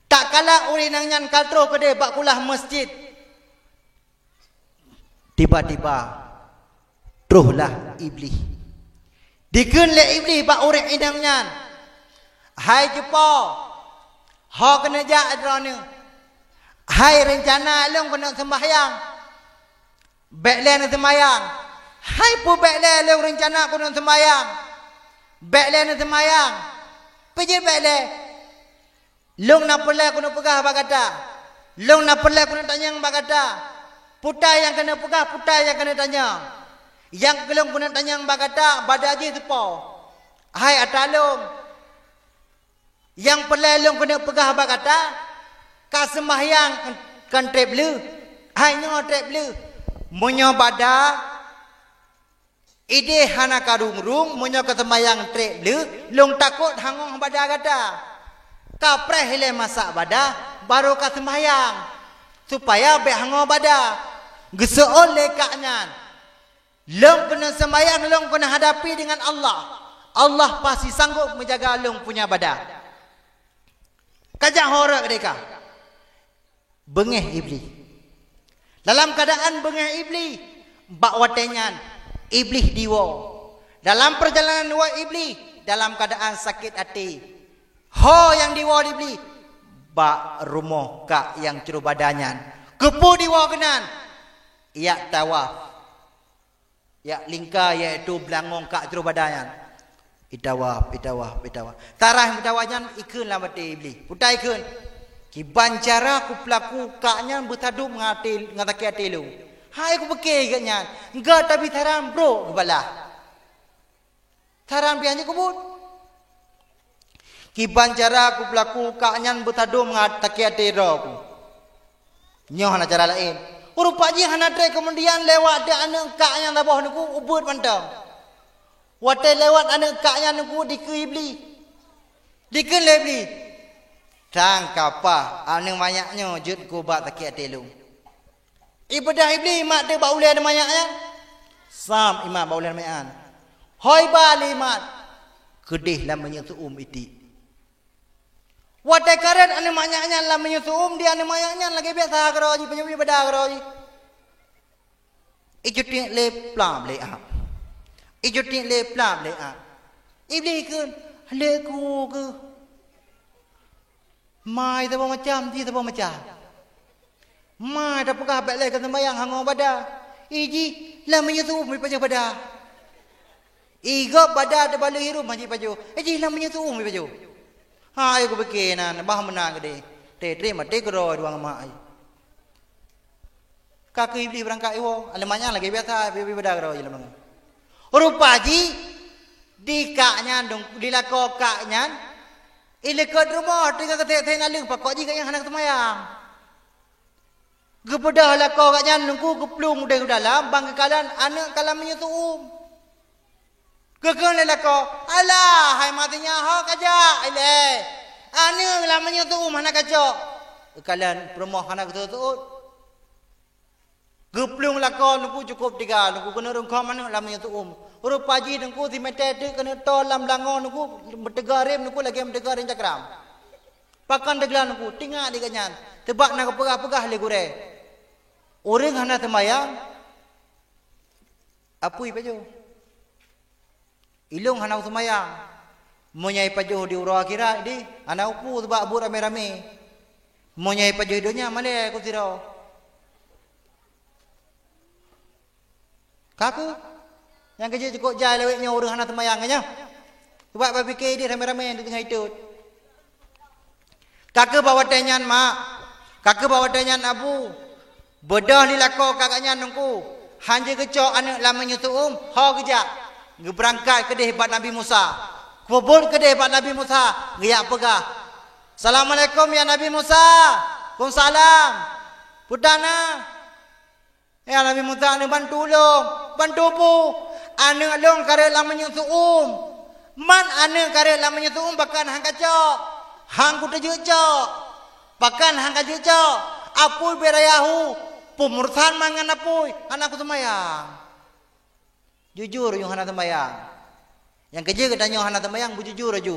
Tatkala ureuëng inong nyan ka troh keudeh bak kulah masjid, tiba-tiba trohlah Iblih. Dikheun lé Iblih bak ureuëng inong nyan, "Hai cupo, ho keuneuk jak droeneuh? Hai reuncana lôn keuneuk seumbahyang. Bék lé neuseumbahyang." "Hai peue bék lé lôn reuncana keuneuk seumbahyang? Bék lé neuseumbahyang." Pijeuet bèk lé. Lôn na peureulèe keuneuk peugah bak gata. Lôn na peureulèe keuneuk tanyong bak gata. Peue nyang keuneuk peugah, peue nyang keuneuk tanyong. Nyang lôn keuneuk tanyong bak gata, bada jih teupo. Hai ata lôn. Nyang peureulèe lôn keuneuk peugah bak gata, ka seumbahyang kon trép le. Hai nyoe trép le. Meunyoe bada, idéh hana ka rung-rung, meunyoe ka seumbahyang trép le, lôn takot hangoh bada gata. Ka preh ilèe masak bada, barô ka seumbahyang, supaya bèk hangoh bada. Geuseuôt lé kak nyan, "Lôn keuneuk seumbahyang, lôn keuneuk hadapi deungon Allah. Allah pasti sanggob meujaga lôn punya bada." Ka jak ho rot keudéh ka. Beungéh Iblih. Dalam keuadaan beungéh Iblih, bak watèe nyan Iblih diwoe. Dalam peurjalanan woe Iblih dalam keuadaan sakét até. Ho nyang diwoe Iblih? Bak rumoh kak nyang ceuroh bada nyan. Keupeue diwoe keunan? Jak tawaf. Jak lingka, yaitu beulangong kak ceuroh bada nyan. Itawaf, itawaf, itawaf. Sarah meudawa nyan ikheun lam até Iblih. Peue ikheun? "Kiban cara kupeulaku kak nyan beusadum ngon até, ngon sakét até lôn. Hai kupike gét nyan, gata bi saran brok geubalah. Saran pih hana kubuet. Kiban cara kupeulaku kak nyan beusadum ngon sakét até droe ku. Nyoe hana cara laén." Rupa jih hana trép keumudian lewat deuh aneuk kak nyan saboh nungku ubeuet mantong. Watèe lewat aneuk kak nyan nungku dikeue Iblih. Dikeue lé Iblih, "Sang ka paih aneuk manyak nyoe jeuet keu ubat sakét até lôn." Ipeugah Iblih imat teuk bak ulèe aneuk manyak nyan. Sam imat bak ulèe aneuk manyak nyan. Ho iba lé imat, keudéh lam minyeuk seu'uem itiek. Watèe kareuet aneuk manyak nyan lam minyeuk seu'uem, di aneuk manyak nyan lagèe biasa keudroe jih, peunyoe bada keudroe jih. Ijutiek lé plab lé ap. Ijutiek lé plab lé ap. Iblih kheun, "Lé ku keuh. Mai saboh macam, di saboh macam. Mai tapeugah bèk lé ka seumbahyang hangoh bada. Ijih lam minyeuk seu'uem ipajoh bada. Igop bada teubalui hireuen manjih pajoh. Ijih lam minyeuk seu'uem ipajoh." Hai kupike nan, bah meunan keudéh. Trép-trép maté keudroe dua ngon mak ai. Ka keuh Iblih beurangkat iwoe, aneuk manyak lagèe biasa, ibadah keudroe jih lam bangai. Rupa jih di kak nyan dong, di lakoe kak nyan, ilikot rumoh teungoh geutek-tek naleueng, pakon jih gobnyan hana geuseumayang. Geubeudôh lakoe gobnyan nungku geuplueng udeh u dalam, ban geukalon aneuk ka lam minyeuk seu'uem. Geukheun lé lakoe, "Alah, hai maté nyan ho ka jak ilèe. Aneuk lam minyeuk seu'uem hana kacok." Geukalon peurumoh hana geuseuôt-seuôt. Geuplueng lakoe nungku cukôp tiga, nungku keuneuk rungkhom aneuk lam minyeuk seu'uem. Rupa jih nungku simeté teuk keuneuk toe lam beulangong nungku meuteuga rém nungku lagèe meuteuga rém cakram. Pakon teugleh nungku, teuingat di gobnyan, teubak na geupeugah-peugah lé gurèe, "Ureueng hana seumayang, apui pajoh. Ilôn hana seumayang. Meunyoe ipajoh di uroe akhirat dih, hana upu teubak buet ramé-ramé. Meunyoe ipajoh donya, malèe ku sidroe." Ka keuh. Nyang keujeuet cukôp jai lawét nyoe ureueng hana seumayang nyoe. Coba bapike idéh ramé-ramé di teungoh itot. Ka keuh bak watèe nyan mak, ka keuh bak watèe nyan abu, beudôh di lakoe kak nyan nungku, han jeuet geucok aneuk lam minyeuk seu'uem, ho geujak, geubeurangkat keudéh bak Nabi Musa. Geupeubuet keudéh bak Nabi Musa, geujak peugah, "Assalamualaikum ya Nabi Musa." "Waalaikumsalam." "Peue na?" "Ya Nabi Musa, neubantu ulôn." "Bantu peue?" "Aneuk lôn kareuet lam minyeuk seu'uem." "Man aneuk kareuet lam minyeuk seu'uem, pakon han kacok?" "Han kuteujeuet cok." "Pakon han kajeuet cok?" "Apui beu raya hu, peumurusan mangat apui, hana kuseumayang." Jujur yue hana seumayang. Nyang keujeuet geutanyoe hana seumayang, beujujur laju.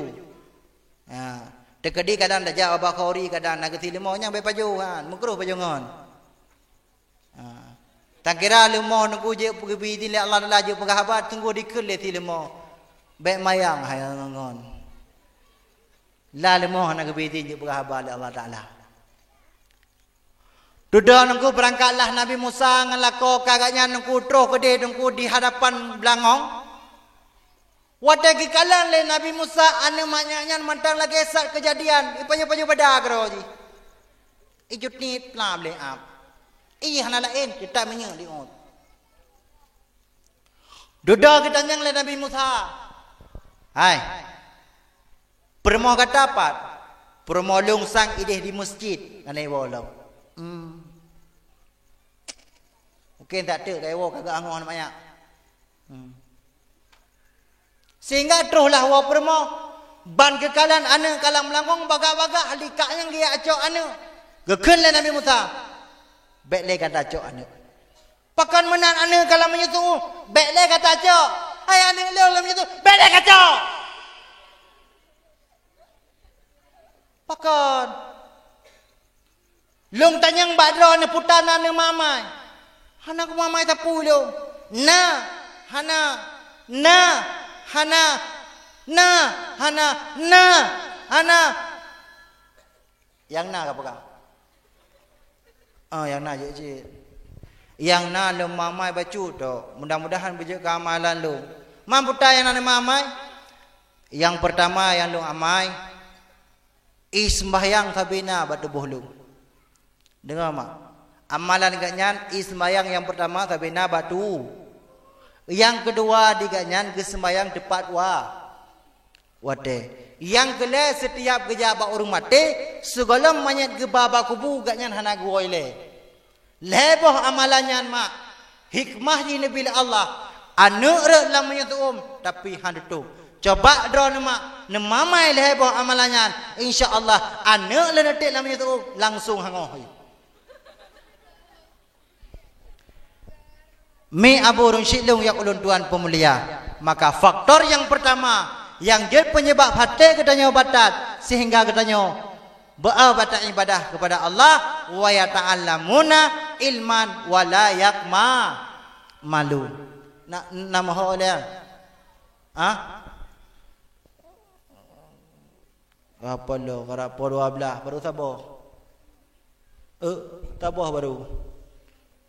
Ha, teukeudi kadang tajak bak khauri, kadang na geusi leumo, nyan bèk pajoh, ha, meukruh pajoh ngon. Ha. Takira leumo nungku jeuet geubri idhin lé Allah Taala jeuet peugah haba, teunggu dikeue lé si leumo. Bèk mayang hai ngon. Lah leumo hana geubri idhin jeuet peugah haba lé Allah Taala. Dudoe nungku beurangkat lah Nabi Musa ngon lakoe kak nyan nungku troh keudéh nungku di hadapan beulangong. Watée geukalon lé Nabi Musa aneuëk manyak nyan mantong lagée sat keujadian, ipajoh-pajoh bada keudroe jih. Ijut niet plam lé ab. Ih hana laén, teutab minyeuk di ôt. Dudoe geutanyong lé Nabi Musa, "Hai, peurumoh gata pat?" "Peurumoh lôn sang idéh di meuseujid, na iwoe lom." Hmm. Mungken tak teuk ka iwoe ka geuangoh aneuk manyak. Hmm. Sehingga troh lah woe peurumoh, ban geukalon aneuëk ka lam langong bagak-bagak, likak nyang geujak cok aneuëk. Geukheun lé Nabi Musa, "Bék lé gata cok aneuëk." "Pakon meunan aneuëk ka lam meunyoe tuoh?" "Bék lé gata cok." "Hai aneuëk lôn lam meunyoe tuoh, bék lé gata cok." "Pakon?" "Lôn tanyong bak droeneuh peue tan na neumamai." "Hana kumamai sapeue lôn." "Na, hana, na, hana, na, hana, na, hana." Nyang na ka peugah. Oh, nyang na jeuet-jeuet. Nyang na lôn mamai bacut tok. Mudah-mudahan beujeuet keu amalan lôn. Man peue tan nyang na neumamai? Nyang peurtama nyang lôn amai, i seumbahyang sabena bak tuboh lôn. Deungoe mak. Amalan gobnyan i seumbahyang nyang peurtama sabena bak tuboh. Nyang keudua di gobnyan geuseumbahyang teupat wa-, watée. Nyang keulhée, seutiab geujak bak ureuëng maté, sigohlom manyét geuba bak kubu, gobnyan hana geuwoe ilée. Lhée boh amalan nyan mak, hikmah jih neubi lé Allah, aneuëk rhot lam meunyoe tuom, tapi han teutôb. Coba droeneuh mak, neumamai lhée boh amalan nyan, insya Allah aneuëk leuneuk teuk lam meunyoe tuom langsong hangoh. Mi abu ureuëng syik lôn nyang ulôn tuan peumulia, maka faktor nyang peurtama nyang jeuet peunyebab até geutanyoe batat sehingga geutanyoe beu-o batat ibadah keupada Allah, "Wa yata'allamuna ilman wa la yakmalun." Na, na meuho lé? Ah? Apa lo, karap po dua belas, baru saboh. Eh, saboh baru.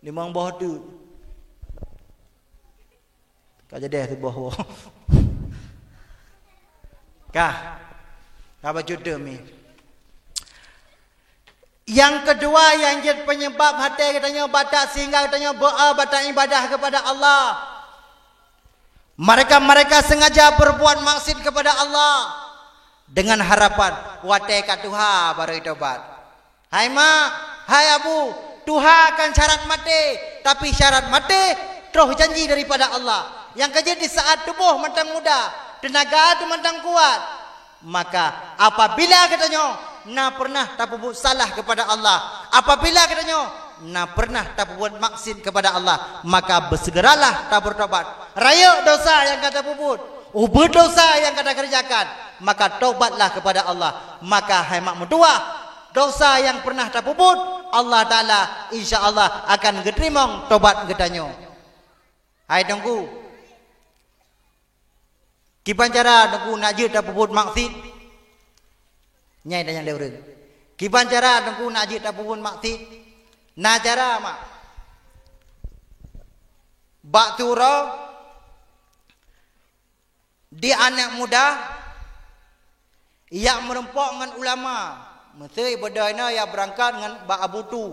Limong boh tu. Ka jadi saboh boh. Kah? Ka bacut demi. Nyang keudua nyang jeuet peunyebab até geutanyoe batat sehingga geutanyoe beu-o batat ibadah keupada Allah. Mereka-mereka sengaja berbuat maksiat kepada Allah dengan harapan watée ka tuha baru tobat. Hai mak, hai abu, tuha kan syarat maté, tapi syarat maté troh janji daripada Allah. Nyang ka jeuet di saat tuboh mantong muda, teunaga teuh mantong kuat, maka apabila geutanyoe na pernah tapeubuet salah kepada Allah, apabila geutanyoe na pernah tapeubuet maksiat kepada Allah, maka bersegeralah tabertobat. Rayeuk dosa nyang ka tapeubuet, ubeut dosa nyang ka takeureujakan, maka tobatlah kepada Allah. Maka hai mak meutuwah, dosa nyang pernah tapeubuet, Allah Taala insya Allah akan geuteurimong tobat geutanyoe. Hai teungku, kiban cara teungku nak jeuet tapeubuet maksiat? Nyai tanyong lé ureuëng. Kiban cara teungku nak jeuet tapeubuet maksiat? Na cara mak. Bak tu uroe di aneuëk muda, yak meurumpok ngon ulama. Meuseu beudôh inoe yak beurangkat ngon bak Abu Tu.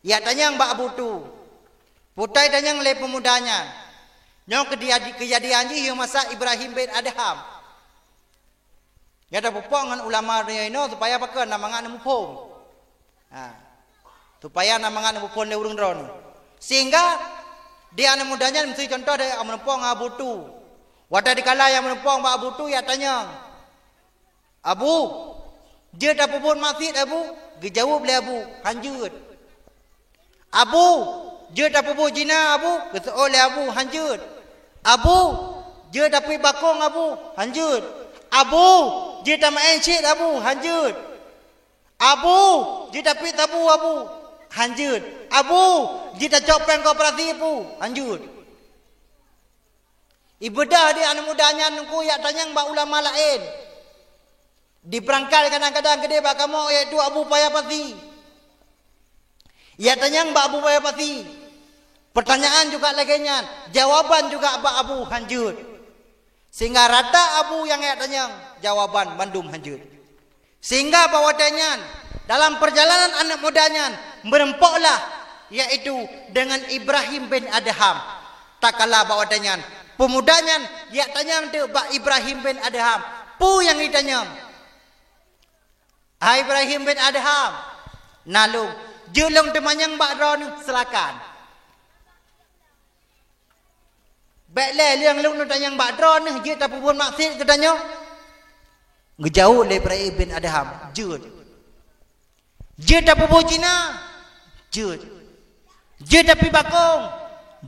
Yak tanyong bak Abu Tu. Putai tanyong lé peumuda nyan. Nyoe keujadi-, keujadian jih yoh masa Ibrahim bin Adham. Yak tapeurumpok ngon ulama donya inoe supaya pakon na mangat neumuphom. Ha. Supaya na mangat neumuphom lé ureuëng droeneuh. Sehingga di aneuëk muda nyan meuseu contoh dari meurumpok ngon Abu Tu. Watée dikala nyang meurumpok bak Abu Tu, yak tanyong, "Abu, jeuet tapeubuet maksiat, Abu?" Geujaweueb lé Abu, "Han jeuet." "Abu, jeuet tapeubuet zina, Abu?" Geuseuôt lé Abu, "Han jeuet." "Abu, jeuet tapeuék bakong, Abu?" "Han jeuet." "Abu, jeuet tameu'en cit, Abu?" "Han jeuet." "Abu, jeuet tapeuék tabu, Abu?" "Han jeuet." "Abu, jeuet tacok péng koperasi, Abu?" "Han jeuet." Ibeudôh di aneuëk muda nyan teungku yak tanyong bak ulama laén. Di beurangkat kadang-kadang keudeh bak kamoe, yaitu Abu Paya Pasi. Yak tanyong bak Abu Paya Pasi. Peurtanyaan juga lagée nyan, jawaban juga bak Abu, "Han jeuet." Sehingga rata abu nyang jak tanyong, jawaban mandum hanjeuet. Sehingga bak watée nyan, dalam perjalanan aneuk muda nyan, meureumpoklah, yaitu dengan Ibrahim bin Adham. Tatkala bak watée nyan, peumuda nyan jak tanyong teuk bak Ibrahim bin Adham, peue nyang jitanyong? "Hai Ibrahim bin Adham, na lôn, jeuet lôn teumanyong bak droeneuh, silakan." "Bék lé, lôn, lôn neutanyong bak droeneuh, jeuet tapeubuet maksiet geutanyoe?" Geujaweueb lé Ibrahim bin Adham, "Jeuet." "Jeuet tapeubuet zina?" "Jeuet." "Jeuet tapiep bakong?"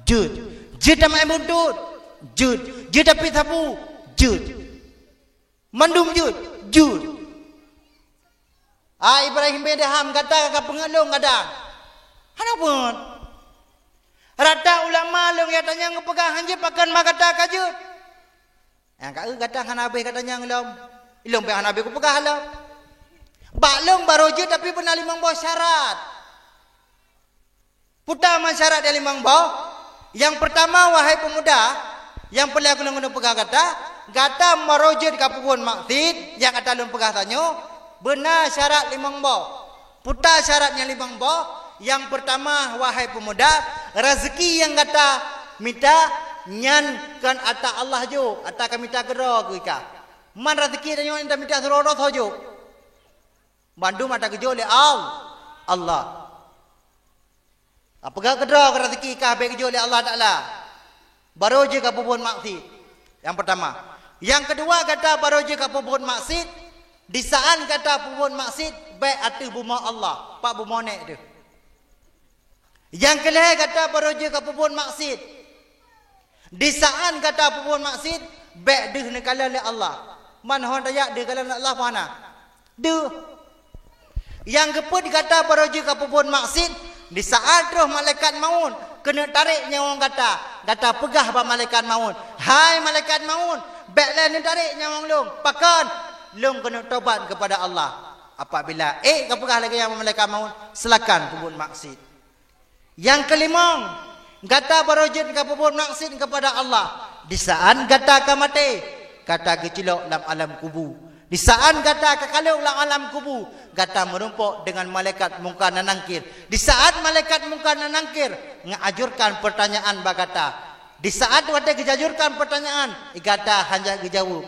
"Jeuet." "Jeuet tameu'en buntut?" "Jeuet." "Jeuet tapiep sapu?" "Jeuet." "Mandum jeuet?" "Jeuet." "Ah, Ibrahim bin Adham, gata ka peungeut lôn kadang?" "Hana peungeut." "Rata ulama lôn jak tanyong geupeugah hanjeuet, pakon ma gata ka jeuet?" "Nyang ka eu gata hana habéh ka tanyong lom. Ilôn pih hana habéh kupeugah lom. Bak lôn barô jeuet, tapi beuna limong boh syarat." "Peue ma syarat nyang limong boh?" "Nyang peurtama, wahai peumuda, nyang peureulée lôn keuneuk peugah gata, gata barô jeuet ka peubuet maksiet nyang ata lôn peugah tanyoe, beuna syarat limong boh." "Peue syarat nyang limong boh?" "Nyang peurtama, wahai peumuda, raseuki nyang gata mita nyan kon ata Allah jok, ata ka mita keudroe keu ika. Man raseuki tanyoe nyang tamita sidroe-droe soe jok? Bandum ata geujok lé Al-, Allah. Apeugah keudroe keu raseuki ka bék geujok lé Allah Taala. Barô jeuet ka peubuet maksiet." Nyang peurtama. "Nyang keudua, gata barô jeuet ka peubuet maksiet, disaat gata peubuet maksiet bék ateueh bumoe Allah, bak bumoe nèk teuh. Nyang keulhèe, gata barô jeuet ka peubuet maksiet, disaat gata peubuet maksiet bék deuh neukalon lé Allah." Man hon tajak deuh kalon lé Allah peue hana? Deuh. "Nyang keupeuet, gata barô jeuet ka peubuet maksiet, disaat troh malaikat maut keuneuk tarek nyawöng gata, gata peugah bak malaikat maut, 'Hai malaikat maut, bék lé neutarek nyawöng lôn. Pakon? Lôn keuneuk tobat keupada Allah.' Apabila ék ka peugah lagée nyan bak malaikat maut, silakan peubuet maksiet." "Nyang keulimöng, gata barô jeuet ka peubuet maksiet keupada Allah, disaat gata ka maté, gata geucilok lam alam kubu. Disaat gata ka kalheueh lam alam kubu, gata meurumpok deungon malaikat Mungkar dan Nangkir. Disaat malaikat Mungkar dan Nangkir ngajurkan peurtanyaan bak gata, disaat watée geujajurkan peurtanyaan, gata hana geujaweueb.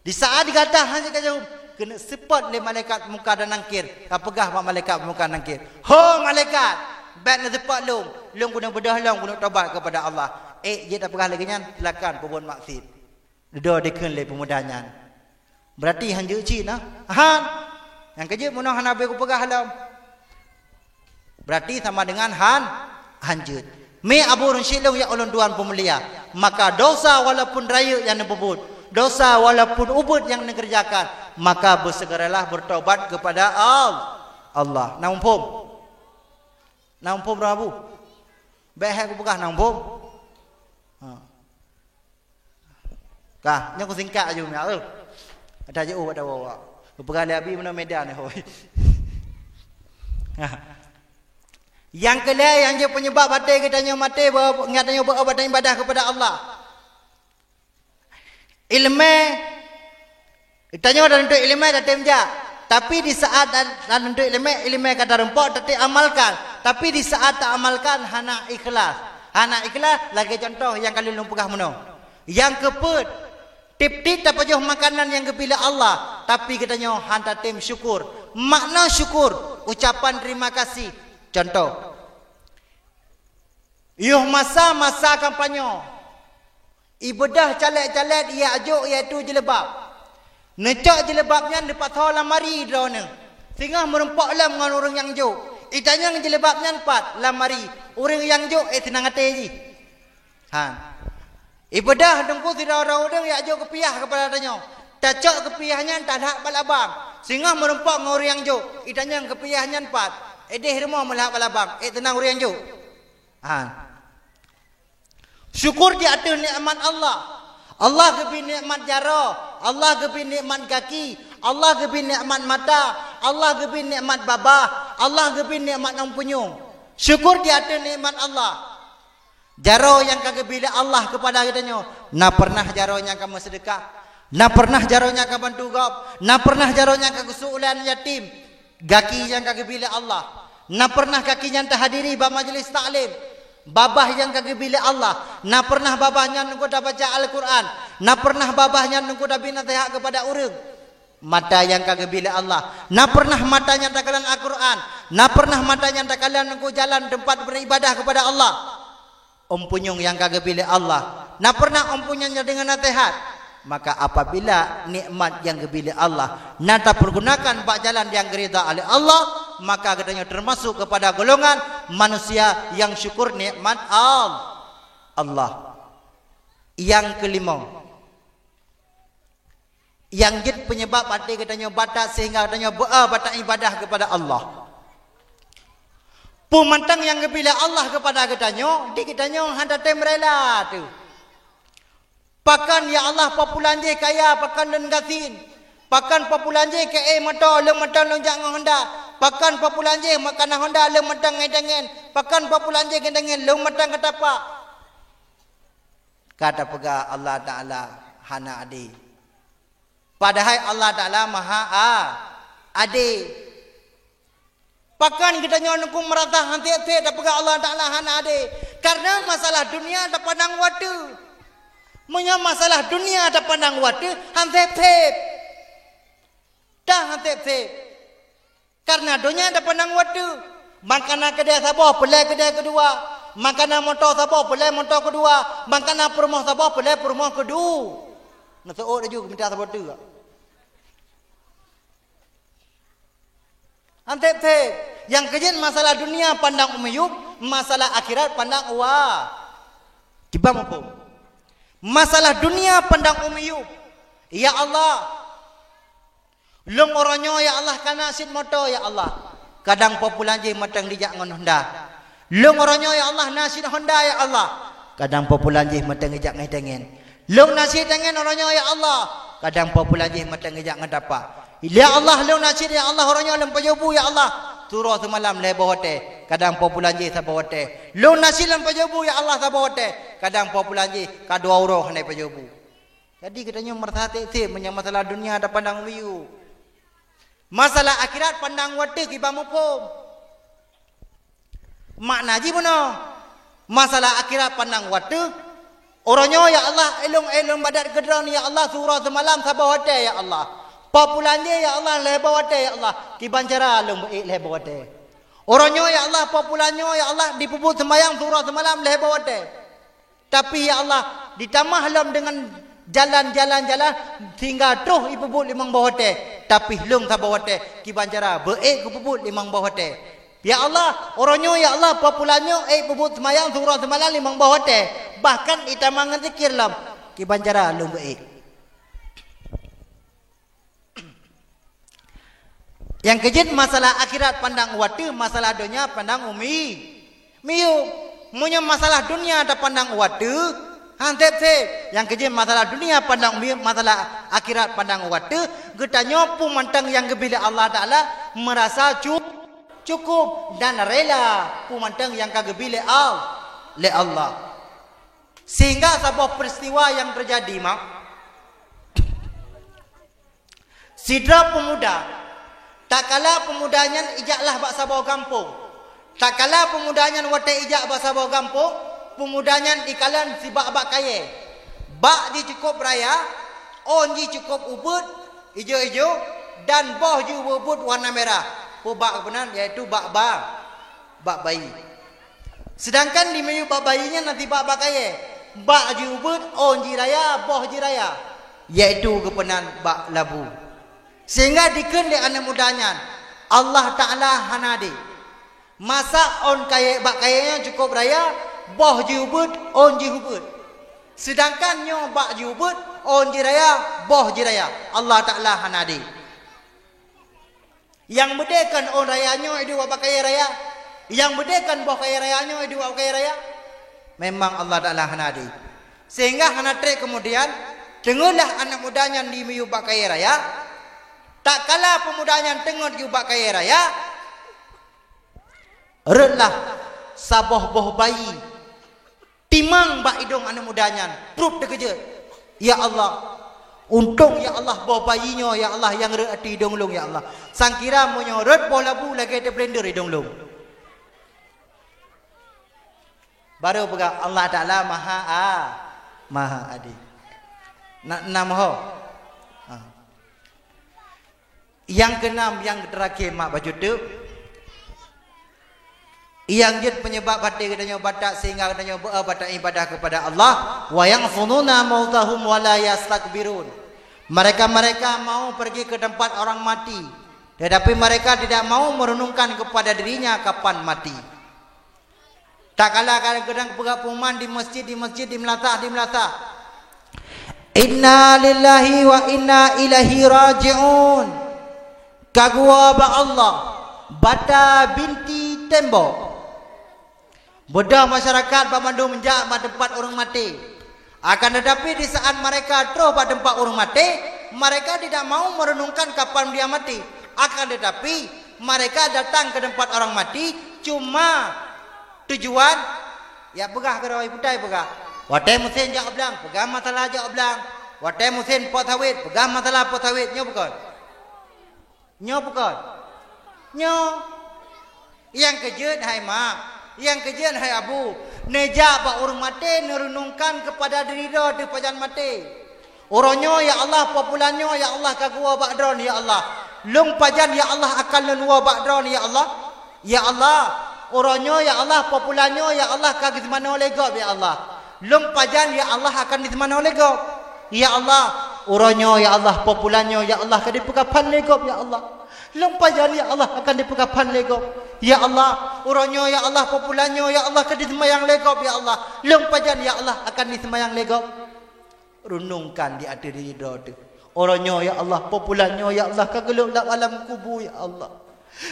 Disaat gata hana geujaweueb, keuneuk seupôt lé malaikat Mungkar dan Nangkir, ka peugah bak malaikat Mungkar Nangkir, 'Ho malaikat, bék neuseupôt lôn, lôn keuneuk beudôh lôn keuneuk tobat keupada Allah.' Ék jeuet tapeugah lagée nyan, silakan peubuet maksiet. Dudoe dikheun lé peumuda nyan. Beurati hán jeuet cit na? Hán. Nyang keujeuet meunoe hana beu kupeugah lom. Beurati sama deungon hán, hán jeuet. Mi Abu Rashid lôn ya ulôn tuan peumulia, maka dosa walaupun rayeuk nyang neupeubuet, dosa walaupun ubeut nyang neukeureujakan, maka beusegeralah beurtobat keupada Al-, Allah. Na muphom? Na muphom droe Abu? Bék hai kupeugah na muphom. Ha. Ka, nyoe kusingkat aju miak, eh. Ada je, oh, ada bawa. Kupeugah lé Abi meunan Medan, eh, hoi. Nah. Nyang keulhèe nyang jeuet peunyeubab até geutanyoe maté, beu-, ngat tanyoe beu-, beu-, ibadah keupada Allah. Ileumèe, geutanyoe dan untuk ileumèe tatem jak. Tapi di saat dan, dan untuk ileumèe, ileumèe ka tarumpok, tatem amalkan. Tapi di saat taamalkan hana ikhlas. Hana ikhlas, lagèe contoh nyang ka lheueh lôn peugah meunoe. Nyang keupeuet, tiep-tiep tapajoh makanan nyang geubri lé Allah, tapi geutanyoe hana tatem syukur. Makna syukur, ucapan terima kasih. Contoh, yoh masa-masa kampanye, ibeudôh caleg-caleg ijak jok iaitu jilbab. Neucok jilbab nyan neupasoe lam ari droeneuh, singoh meurumpok lom ngon ureueng nyang jok. Itanyong jilbab nyan pat lam ari, ureueng nyang jok, eh, seunang até jih. Han. Ibeudôh teungku sidroe-droe ureueng ijak jok keupiah keupada tanyoe. Tacok keupiah nyan talhak bak labang. Singoh meurumpok ngon ureueng nyang jok. Itanyong keupiah nyan pat. Ideh rumoh meulhak bak labang. Eh, teunang ureueng nyang jok. Han. Syukur di ateueh nikmat Allah. Allah geubri nikmat jaroe. Allah geubri nikmat gaki. Allah geubri nikmat mata. Allah geubri nikmat babah. Allah geubri nikmat lam punyueng. Syukur di ateueh nikmat Allah. Jaroe nyang ka geubri lé Allah keupada geutanyoe, na pernah jaroe nyang ka meuseudeukah, na pernah jaroe nyang ka bantu gob, na pernah jaroe nyang ka geuseuulan yatim, gaki nyang ka geubri lé Allah, na pernah gaki nyan tahadiri bak majlis taklim, babah nyang ka geubri lé Allah, na pernah babah nyan nungku tabaca Al-Qur'an, na pernah babah nyan nungku tabri naseuhat keupada ureuëng. Mata nyang ka geubri lé Allah. Na pernah mata nyang takalon Al-Qur'an. Na pernah mata nyang takalon nungku jalan teumpat beuribadah keupada Allah. Empunyueng nyang ka geubri lé Allah. Na pernah empunyueng nyang deungon naseuhat. Maka apabila nikmat nyang geubri lé Allah na tapeurgunakan bak jalan nyang geuridha lé Allah, maka geutanyoe teumasok keupada golongan manusia nyang syukur nikmat Al-, Allah. Nyang keulimong, nyang jeuet peunyeubab até geutanyoe batat sehingga geutanyoe beu-, ah, batat ibadah keupada Allah. Peue mantong nyang geubri lé Allah keupada geutanyoe, di geutanyoe hana tem rela teuh. Pakon ya Allah, po pulan jih kaya, pakon lôn gasien. Pakon po pulan jih keu ék moto, lôn moto lôn jak ngon Honda. Pakon po pulan jih meukanan Honda, lôn mantong ngon tangen. Pakon po pulan jih ngon tangen, lôn mantong ka tapak. Ka tapeugah Allah Ta'ala hana adé. Padahai Allah Ta'ala maha a-, adé. Pakon geutanyoe nungku meurasa han sép-sép tapeugah Allah Ta'ala hana adé? Karena masalah dunia tapandang watée. Meunyoe masalah dunia tapandang watée, han sép-sép. Dah han sép-sép. Karena donya tapandang watée. Mangkana keudè saboh, peulai keudè keudua. Mangkana moto saboh, peulai moto keudua. Mangkana peurumoh saboh, peulai peurumoh keudua. Neuseuôt laju mita saboh teuk. Han sép-sép. Nyang keujeuet masalah dunia pandang u miyueb, masalah akhirat pandang u a-, kiban muphom. Masalah dunia pandang u miyueb. Ya Allah, lôn uroe nyoe ya Allah ka na cit moto ya Allah. Kadang po pulan jih mantong dijak ngon Honda. Lôn uroe nyoe ya Allah na cit Honda ya Allah. Kadang po pulan jih mantong dijak ngon tangen. Lôn na cit tangen uroe nyoe ya Allah. Kadang po pulan jih mantong dijak ngon tapak. Ya Allah, lôn na cit ya Allah uroe nyoe lôn pajoh bu ya Allah. Siuroe simalam lhèe boh watèe. Kadang po pulan jih saboh watèe. Lôn na cit lôn pajoh bu ya Allah saboh watèe. Kadang po pulan jih ka dua uroe hana pajoh bu. Jadi geutanyoe meurasa sép-sép meunyoe masalah dunia tapandang u miyueb. Masalah akhirat pandang watèe kiban muphom. Makna jih bunoe. Masalah akhirat pandang watèe. Uroe nyoe ya Allah, lôn, lôn ibadat keu Droe ya Allah, siuroe simalam saboh watèe ya Allah. Po pulan jih ya Allah lhèe boh watèe ya Allah. Kiban cara lôn beu ék lhèe boh watèe. Uroe nyoe ya Allah, po pulan nyoe ya Allah, jipeubuet seumayang siuroe simalam lhèe boh watèe. Tapi ya Allah, jitamah lom deungon jalan-jalan-jalan sehingga troh jipeubuet limong boh watèe. Tapi lôn saboh watèe, kiban cara beu ék kupeubuet limong boh watèe. Ya Allah, uroe nyoe ya Allah, po pulan nyoe ék peubuet seumayang siuroe simalam limong boh watèe. Bahkan jitamah ngon zikir lom, kiban cara lôn beu ék. Nyang keujeuet masalah akhirat pandang watèe, masalah donya pandang u mi-, miyueb. Meunyoe masalah dunia tapandang watèe, han sép-sép. Nyang keujeuet masalah dunia pandang u miyueb, masalah akhirat pandang watèe, geutanyoe peue mantong nyang geubri lé Allah Ta'ala meurasa cu-, cukup dan rela peue mantong nyang ka geubri lé Al-, lé Allah. Sehingga saboh peristiwa nyang teujadi, mak, sidroe peumuda, tatkala peumuda nyan ijak lah bak saboh gampông. Tatkala peumuda nyan watèe ijak bak saboh gampông, peumuda nyan jikalon sibak bak kayèe. Bak jih cukup raya, ôn jih cukup ubeuet, ijo-ijo, dan boh jih ubeuet-ubeuet warna merah. Peue bak geupeue nan, yaitu bak ba-, bak bayi. Seudangkan di miyueb bak bayi nyan na sibak bak kayèe. Bak jih ubeuet, ôn jih raya, boh jih raya, yaitu geupeunan bak labu. Sehingga dikheun lé aneuk muda nyan, Allah Ta'ala hana adé. Masa ôn kayèe bak kayèe nyan cukup raya, boh jih ubeuet, ôn jih ubeuet. Seudangkan nyoe bak jih ubeuet, ôn jih raya, boh jih raya. Allah Ta'ala hana adé. Nyang beudé kon ôn raya nyoe iduek bak kayèe raya. Nyang beudé kon boh kayèe raya nyoe iduek bak kayèe raya. Memang Allah Ta'ala hana adé. Sehingga hana trép keumudian, teungeut lah aneuk muda nyan di miyueb bak kayèe raya. Tatkala peumuda nyan teungeut yue bak kayèe raya, rhot lah saboh boh bayi Timang bak idong aneuk muda nyan, prup teukeujot. Ya Allah, untông ya Allah boh bayi nyoe ya Allah nyang rhot ateueh idong lôn ya Allah. Sangkira meunyoe rhot boh labu lagèe teublender idong lôn. Barô peugah Allah Taala maha a-, maha adé. Na, na meuho. Ha. Nyang keunam, nyang teurakhé mak bacut teuk. Nyang jeuet peunyeubab até geutanyoe batak sehingga geutanyoe beu-, batak ibadah kepada Allah, wa yadfnuna mautahum wa la yastakbirun. Mereka-mereka mau pergi ke tempat orang mati, tetapi mereka tidak mau merenungkan kepada dirinya kapan mati. Takala kadang-kadang peugah pengumuman di masjid, di masjid, di meulasah, di meulasah. Inna lillahi wa inna ilaihi raji'un. Ka geuwoe bak Allah, bata binti tembok. Beudôh masyarakat banmandum jak bak teumpat ureuëng maté. Akan tetapi, di saat mereka troh bak teumpat ureuëng maté, mereka tidak mau merenungkan kapan dia mati. Akan tetapi, mereka datang ke tempat orang mati cuma tujuan, ya, peugah keudroe putai peugah. Watée musém jak u blang, peugah masalah jak u blang. Watée musém pot sawét, peugah masalah pot sawét. Nyoe bukon? Nyoe bukon? Nyoe. Nyang keujeuet hai mak, nyang keujeuet hai abu, neujak bak ureuëng maté neurenungkan keupada diri droe teuh pajan maté. Uroe nyoe, ya Allah, poh bulan nyoe, ya Allah, ka geuwoe bak droeneuh, ya Allah. Lôn pajan, ya Allah, akan lôn woe bak droeneuh, ya Allah. Ya Allah, uroe nyoe, ya Allah, poh bulan nyoe, ya Allah, ka geuseumanoe lé gob, ya Allah. Lôn pajan, ya Allah, akan diseumanoe lé gob. Ya Allah, uroe nyoe, ya Allah, poh bulan nyoe, ya Allah, ka dipeukaphan lé gob, ya Allah. Lôn pajan, ya Allah, akan dipeukaphan lé gob. Ya Allah, uroe nyoe, ya Allah, poh bulan nyoe, ya Allah, ka diseumayang lé gob, ya Allah. Lôn pajan, ya Allah, akan diseumayang lé gob. Renungkan di ateueh diri droe teuh. Uroe nyoe, ya Allah, poh bulan nyoe, ya Allah, ka geulhôb lam alam kubu, ya Allah.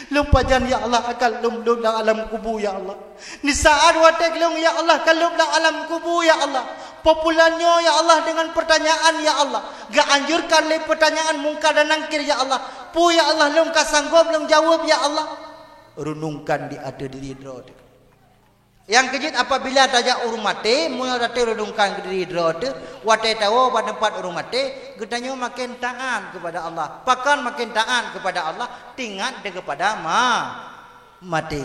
Lôn pajan, ya Allah, akan lôn lhôb lam alam kubu, ya Allah. Di saat watée lôn, ya Allah, ka lhôb lam alam kubu, ya Allah. Poh bulan nyoe, ya Allah, dengan pertanyaan, ya Allah. Geuanjurkan lé pertanyaan Mungkar dan Nakir, ya Allah. Peue, ya Allah, lôn ka sanggob lôn jaweueb, ya Allah. Renungkan di ateueh diri droe teuh. Nyang keujeuet, apabila tajak ureuëng maté, meunyoe tateurenungkan keu diri droe teuh, watée tawoe bak teumpat ureuëng maté, geutanyoe maken taát keupada Allah. Pakon maken taát keupada Allah? Teuingat deuh keupada ma-, maté.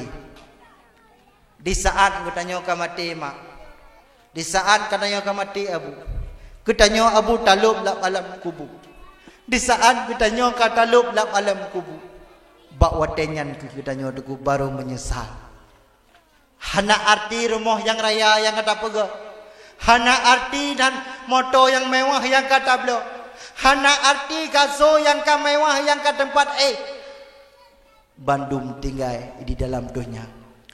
Di saat geutanyoe ka maté, mak. Di saat geutanyoe ka maté, abu. Geutanyoe, abu, talhôb lam alam kubu. Di saat geutanyoe ka talhôb lam alam kubu, bak watée nyan kheueh geutanyoe teungku barô meunyeusal. Hana arti rumoh nyang raya nyang gata peugah. Hana arti dan moto nyang mewah nyang gata bloe. Hana arti gasoe nyang ka mewah nyang ka teumpat éh. Bandum tinggai di dalam donya.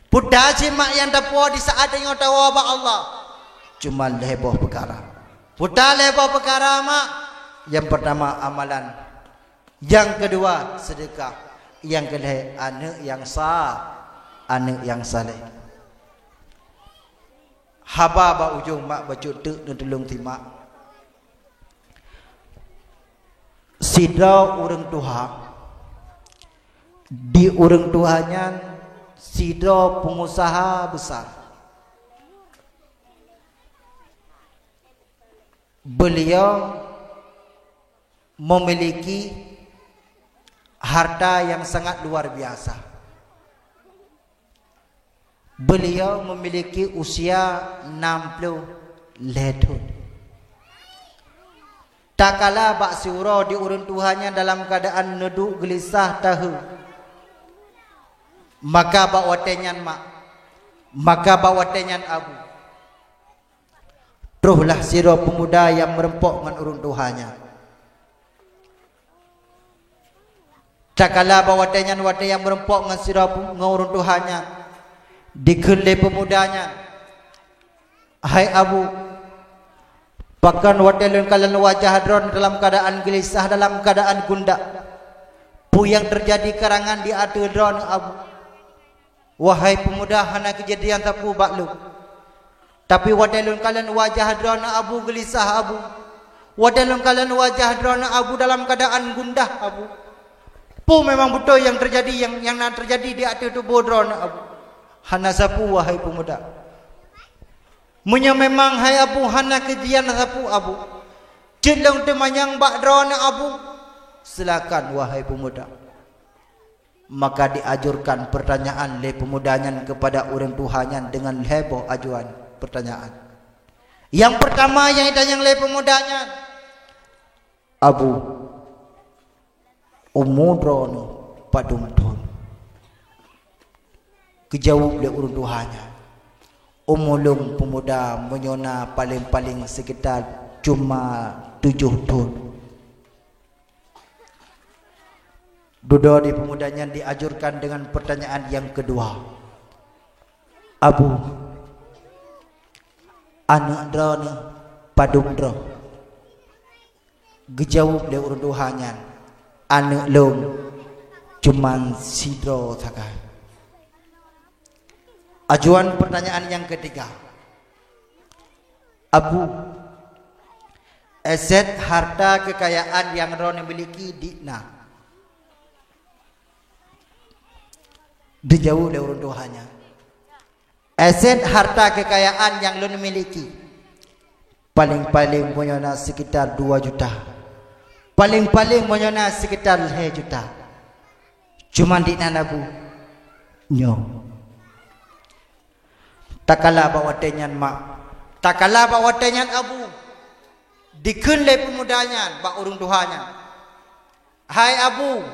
Peue cit, mak, nyang tapuwoe di saat tanyoe tawoe bak Allah? Cuma lhée boh peukara. Peue lhée boh peukara, mak? Nyang peurtama, amalan. Nyang keudua, seudeukah. Nyang keulhée, aneuëk nyang sa-, aneuëk nyang saleh. Haba bak ujong, mak, bacut teuk, neutulông simak. Sidroe ureuëng tuha, di ureuëng tuha nyan sidroe peungusaha besar. Beuliau memiliki harta yang sangat luar biasa. Beuliau memiliki usia enam puluh lhée thon. Takala bak siuroe di ureuëng tuha nyan dalam keuadaan neuduek geulisah tahe, maka bak watée nyan, mak, maka bak watée nyan, abu, trohlah sidroe peumuda nyang meurumpok ngon ureuëng tuha nyan. Takala bak watée nyan, watée nyang meurumpok ngon sidroe pu-, ngon ureuëng tuha nyan, dikheun lé peumuda nyan, "Hai abu, pakon watée lôn kalon wajah droeneuh dalam keuadaan geulisah, dalam keuadaan gundah? Peue nyang teujadi karangan di ateueh droeneuh, abu?" "Wahai peumuda, hana keujadian sapeue bak lôn. Tapi watée lôn kalon wajah droeneuh, abu, geulisah, abu. Watée lôn kalon wajah droeneuh, abu, dalam keuadaan gundah, abu. Peue memang beutôi nyang teujadi, nyang, nyang na teujadi di ateueh tuboh droeneuh, abu?" "Hana sapeue, wahai peumuda." Meunyoe memang hai Abu hana keujian sapeue Abu, cit lôn teumanyong bak droeneuh Abu, silakan wahai peumuda. Maka diajurkan pertanyaan lé peumuda nyan keupada ureuëng tuha nyan deungon lhée boh ajuan pertanyaan. Nyang peurtama nyang jitanyong lé peumuda nyan, "Abu, umu droeneuh padum thon?" Geujaweueb lé ureuëng tuha nyan, "Umu lôn peumuda meunyoe na paleng-paleng seukitar cuma tujoh thon." Dudoe di peumuda nyan diajurkan deungon peurtanyaan nyang keudua, "Abu, aneuëk droeneuh padum droe?" Geujaweueb lé ureuëng tuha nyan, "Aneuëk lôn cuma sidroe sagai." Ajuan peurtanyaan nyang keutiga, "Abu, aset harta keukayaan nyang droeneuh miliki dikna?" Dijaweueb lé ureuëng tuha nyan, "Aset harta keukayaan nyang lôn miliki, paleng-paleng meunyoe na seukitar dua juta. Paleng-paleng meunyoe na seukitar lhée juta. Cuma dikna Abu nyoe." Takala bak watée nyan mak, takala bak watée nyan Abu, dikheun lé peumuda nyan bak ureuëng tuha nyan, "Hai Abu,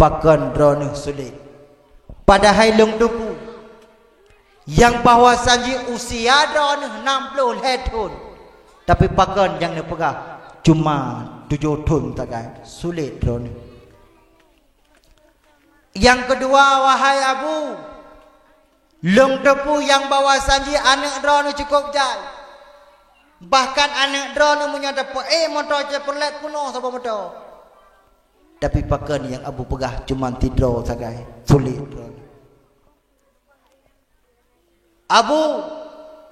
pakon droeneuh sulet? Padahai lôn teupeue nyang bahwa sanji usia droeneuh nam ploh lhée thon, tapi pakon nyang neupeugah cuma tujoh thon sagai? Sulet droeneuh." Nyang keudua, "Wahai Abu, lôn teupeue nyang bahwa sanji aneuëk droeneuh cukôp jai. Bahkan aneuëk droeneuh meunyoe tapeuék moto Chevrolet peunoh saboh moto. Tapi pakon nyang Abu peugah cuma sidroe sagai? Sulet droeneuh." "Abu,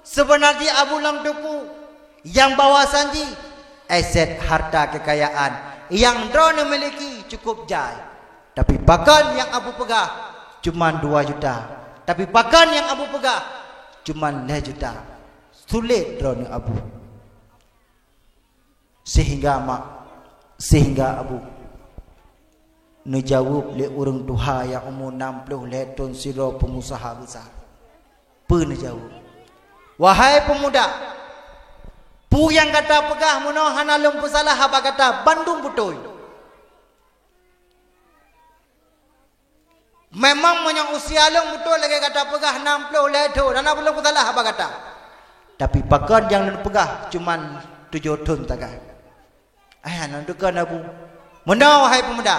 seubeuna jih Abu lôn teupeue nyang bahwa sanji aset harta keukayaan nyang droeneuh miliki cukôp jai. Tapi pakon nyang Abu peugah cuma dua juta. Tapi pakon nyang Abu peugah cuma lhée juta. Sulet droeneuh Abu." Sehingga mak, sehingga Abu, neujaweueb lé ureuëng tuha nyang umu nam ploh lhée thon sidroe peungusaha besar. Peue neujaweueb, "Wahai peumuda, peue nyang gata peugah meunoe hana lôn peusalah haba gata, bandum beutôi. Memang meunyoe usia lôn beutôi lagée gata peugah nam ploh lhée thon, hana lôn peusalah haba gata. Tapi pakon nyang lôn peugah cuma tujoh thon sagai?" Ayah nyan dukon Abu, "Meunoe wahai peumuda,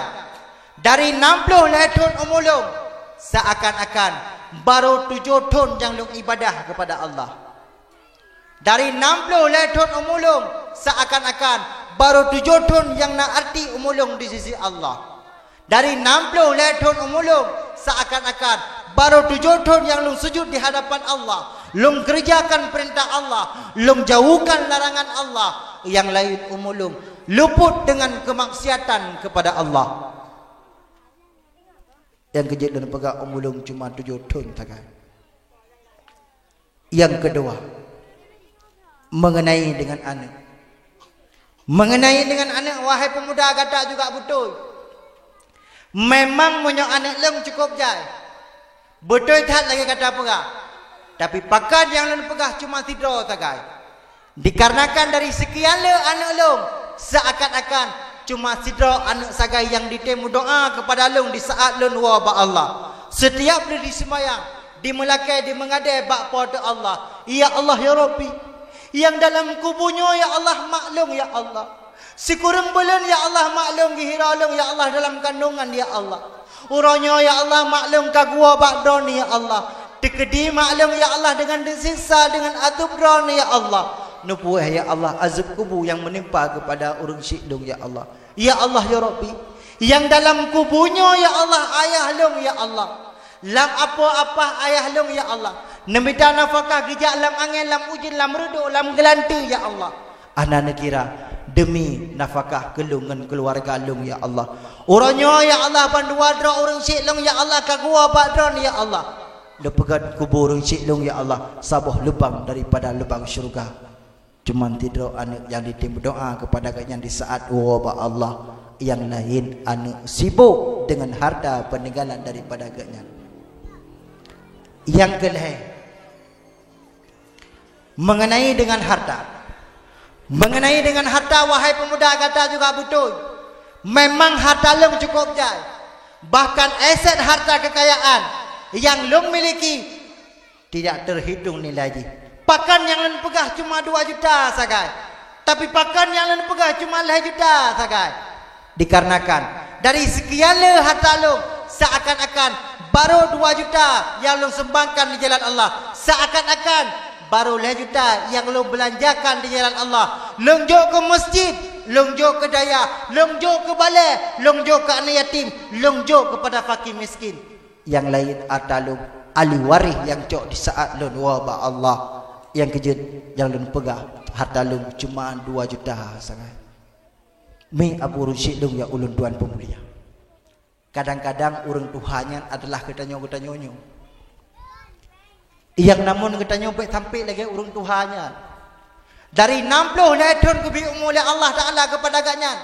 dari nam ploh lhée thon umu lôn, seuakan-akan barô tujoh thon nyang lôn ibadah keupada Allah. Dari nam ploh lhée thon umu lôn, seuakan-akan barô tujoh thon nyang na arti umu lôn di sisi Allah. Dari nam ploh lhée thon umu lôn, seuakan-akan barô tujoh thon nyang lôn sujut di hadapan Allah, lôn keureujakan peurintah Allah, lôn jauhkan larangan Allah, nyang laén umu lôn luput deungon keumaksiatan keupada Allah. Nyang keu jeuet lôn peugah umu lôn cuma tujoh thon sagai." Nyang keudua, mengenai dengan aneuk. Mengenai dengan aneuk, wahai peumuda, gata juga beutôi. Memang meunyoe aneuk lôn cukôp jai, beutôi that lagée gata peugah. Tapi pakon nyang lôn peugah cuma sidroe sagai. Dikarenakan dari seukian le aneuk lôn, seuakan-akan cuma sidroe aneuk sagai nyang ditem meudoá keupada lôn di saát lôn woe bak Allah. Seutiap lôn diseumayang, dimeulakée, dimeungadée bak Po teu Allah, "Ya Allah, ya Rabbi, nyang dalam kubu nyoe, ya Allah, mak lôn, ya Allah. Sikureueng buleuen, ya Allah, mak lôn geuhira lôn, ya Allah, dalam kandongan, ya Allah. Uroe nyoe, ya Allah, mak lôn ka geuwoe bak Droeneuh, ya Allah. Teukeudi mak lôn, ya Allah, deungon teusiksa, deungon azeueb Droeneuh, ya Allah. Neupeue, ya Allah, azeueb kubu nyang meunimpa keupada ureuëng syik lôn, ya Allah. Ya Allah, ya Rabbi, nyang dalam kubu nyoe, ya Allah, ayah lôn, ya Allah. Lam apoh apah ayah lôn, ya Allah. Neumita nafakah geujak lam angén, lam ujeuen, lam reudôk, lam geulanteue, ya Allah. Hana neukira deumi nafakah keu lôn ngon keuluwarga lôn, ya Allah. Uroe nyoe, ya Allah, bandua droe ureuëng syik lôn, ya Allah, ka geuwoe bak Droeneuh, ya Allah. Lôn peugét kubu ureuëng syiek lôn, ya Allah, saboh lubang daripada lubang syurga. Cuman sidroe aneuëk nyang ditem doa keupada gobnyan di saat woe bak Allah, nyang laén aneuëk sibok deungon harta peuninggalan daripada gobnyan. Nyang keulhée, mengenai dengan harta. Mengenai dengan harta, wahai pemuda, gata juga beutôi. Memang harta lôn cukup jai. Bahkan aset harta kekayaan nyang lôn miliki tidak terhitung nilai jih. Pakon nyang lôn peugah cuma dua juta sagai, tapi pakon nyang lôn peugah cuma lhée juta sagai. Dikarenakan dari sekian le harta lôn, seakan-akan baru dua juta nyang lôn sumbangkan di jalan Allah, seakan-akan baru lhée juta nyang lôn beulanjakan di jalan Allah. Lôn jok keu masjid, lôn jok keu dayah, lôn jok keu balée, lôn jok keu aneuk yatim, lôn jok keupada fakir miskin. Nyang laén harta lôn ahli waréh nyang cok di saat lôn woe bak Allah. Nyang keujeuet nyang lôn peugah, harta lôn cuma dua juta sagai. Mi Abu Rusyid lôn nyang ulôn tuan peumulia. Kadang-kadang ureuëng tuha nyan adalah geutanyoe-geutanyoe nyoe. Nyang namun geutanyoe bék sampai lagée ureuëng tuha nyan. Dari enam puluh lhée thon geubri umu lé Allah Taala keupada gobnyan,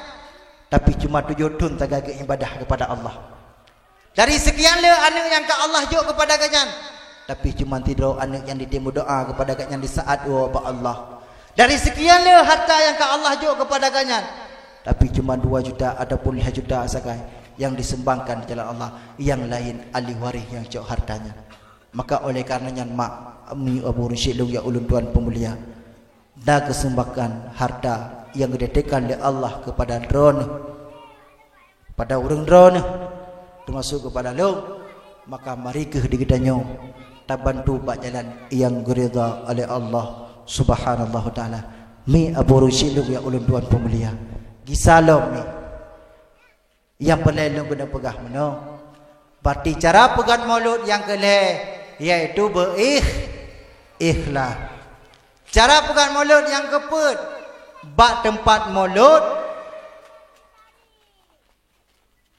tapi cuma tujoh thon sagai geuibadah keupada Allah. Dari sekian le aneuëk nyang ka Allah jok keupada gobnyan, tapi cuma sidroe aneuëk nyang ditem doa keupada gobnyan di saat woe bak Allah. Dari sekian le harta nyang ka Allah jok keupada gobnyan, tapi cuma dua juta ataupun lhée juta sagai nyang disumbangkan di jalan Allah, nyang laén ahli waréh nyang cok harta nyan. Maka oleh karena nyan, mak, mi Abu Rusyid lôn nyang ulôn tuan peumulia, na keusumbakan harta nyang geudeteken lé Allah keupada droeneuh, pada ureuëng droeneuh, teumasuk keupada lôn, maka mari kheueh di geutanyoe tabantu bak jalan nyang geuridha oleh Allah Subhanahu wa Taala. Mi Abu Rusyid lôn nyang ulôn tuan peumulia, gisa lom mi. Nyang peureulée lôn keuneuk peugah meunoe, bati cara peugét mulod nyang keulhée, yaitu beuikh-, ikhlas. Cara peugét mulod nyang keupeuet, bak teumpat mulod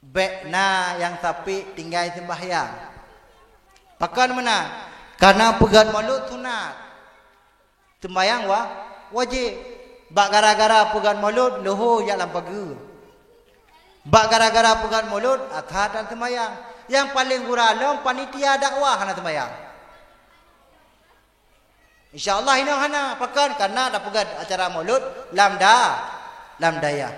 bék na nyang sapeue tinggai seumbahyang. Pakon meunan? Karena peugét mulod sunat. Seumbahyang wa-, wajéb. Bak gara-gara peugét mulod, leuhô jak lam pageue. Bak gara-gara peugét mulod, atra tan seumbahyang. Nyang paleng gura lom panitia dakwah hana seumbahyang. Insya Allah inoe hana, pakon? Karena tapeugét acara mulod lam da-, lam dayah.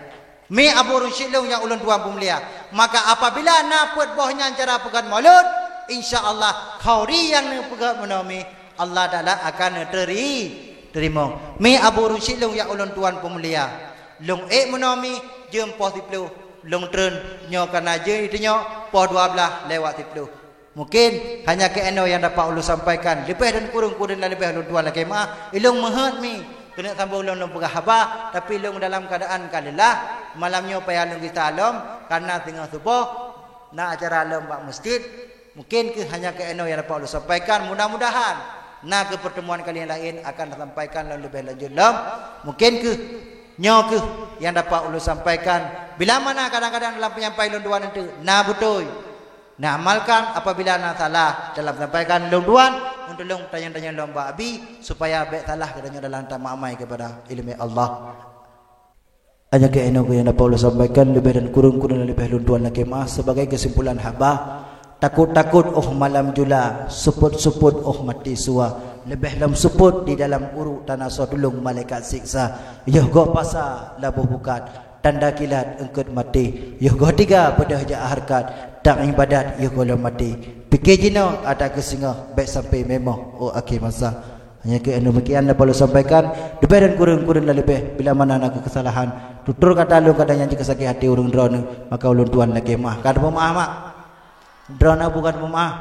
Mi Abu Rusyid lôn nyang ulôn tuan peumulia. Maka apabila na peuet boh nyan cara peugét mulod, insya Allah khauri nyang neupeugét meunoe mi, Allah Taala akan neuteri-, teurimong. Mi Abu Rusyid lôn nyang ulôn tuan peumulia. Lôn ék meunoe mi jeuem poh siplôh, lôn treun nyoe kana jeuem iteunyoe poh dua blaih lewat siplôh. Mungkin hanya keunoe nyang dapat ulôn sampaikan. Leubeh dan kureueng-kureueng dan leubeh ulôn tuan lakée meuah. Ilôn meuheuet mi keuneuk sambông lôn, lôn peugah haba, tapi lôn dalam keuadaan ka leulah. Malam nyoe payah lôn gisa lom, karena singoh suboh na acara lom bak meuseujid. Mungkin kheueh hanya keunoe nyang dapat ulôn sampaikan. Mudah-mudahan na kheueh pertemuan kali nyang laén akan tasampaikan lom leubeh lanjut lom. Mungkin kheueh nyoe kheueh nyang dapat ulôn sampaikan. Bila mana kadang-kadang dalam penyampai lôn tuan eunteuk na beutôi. Neuamalkan, apabila na salah dalam sampaikan lôn tuan, lôn tulông tanyong-tanyong lom bak Abi, supaya bék salah geutanyoe dalam tameuamai keupada ileumèe Allah. Hanya keunoe nyang dapat ulôn sampaikan, leubeh dan kureueng-kureueng leubeh lôn tuan lakée meuah. Sebagai kesimpulan haba, takot-takot óh malam jula, seupôt-seupôt óh maté sua, leubeh lom seupôt di dalam uruek tana soe tulông malaikat siksa, yoh goh pasa laboh bukat, tanda kilat eungkôt maté, yoh goh tiga peudeuh jak hareukat, tak iébadat yoh goh lom maté. Pike jinoe ata keu singoh, bék sampai meumoh óh akhé masa. Hanya keuh demikian dapat ulôn sampaikan, leubeh dan kureueng-kureueng dan leubeh bila mana na keu keusalahan, tutur kata lôn kadang nyang jeuet keu sakét até ureueng droeneuh, maka ulôn tuan lakée meuah. Ka teupeumaah, mak? Droeneuh bukan teupeumaah.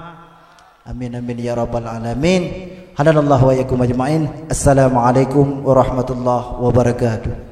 Amin, amin, ya rabbal alamin. Hadanallahu wa iyyakum ajmain. Assalamualaikum warahmatullahi wabarakatuh.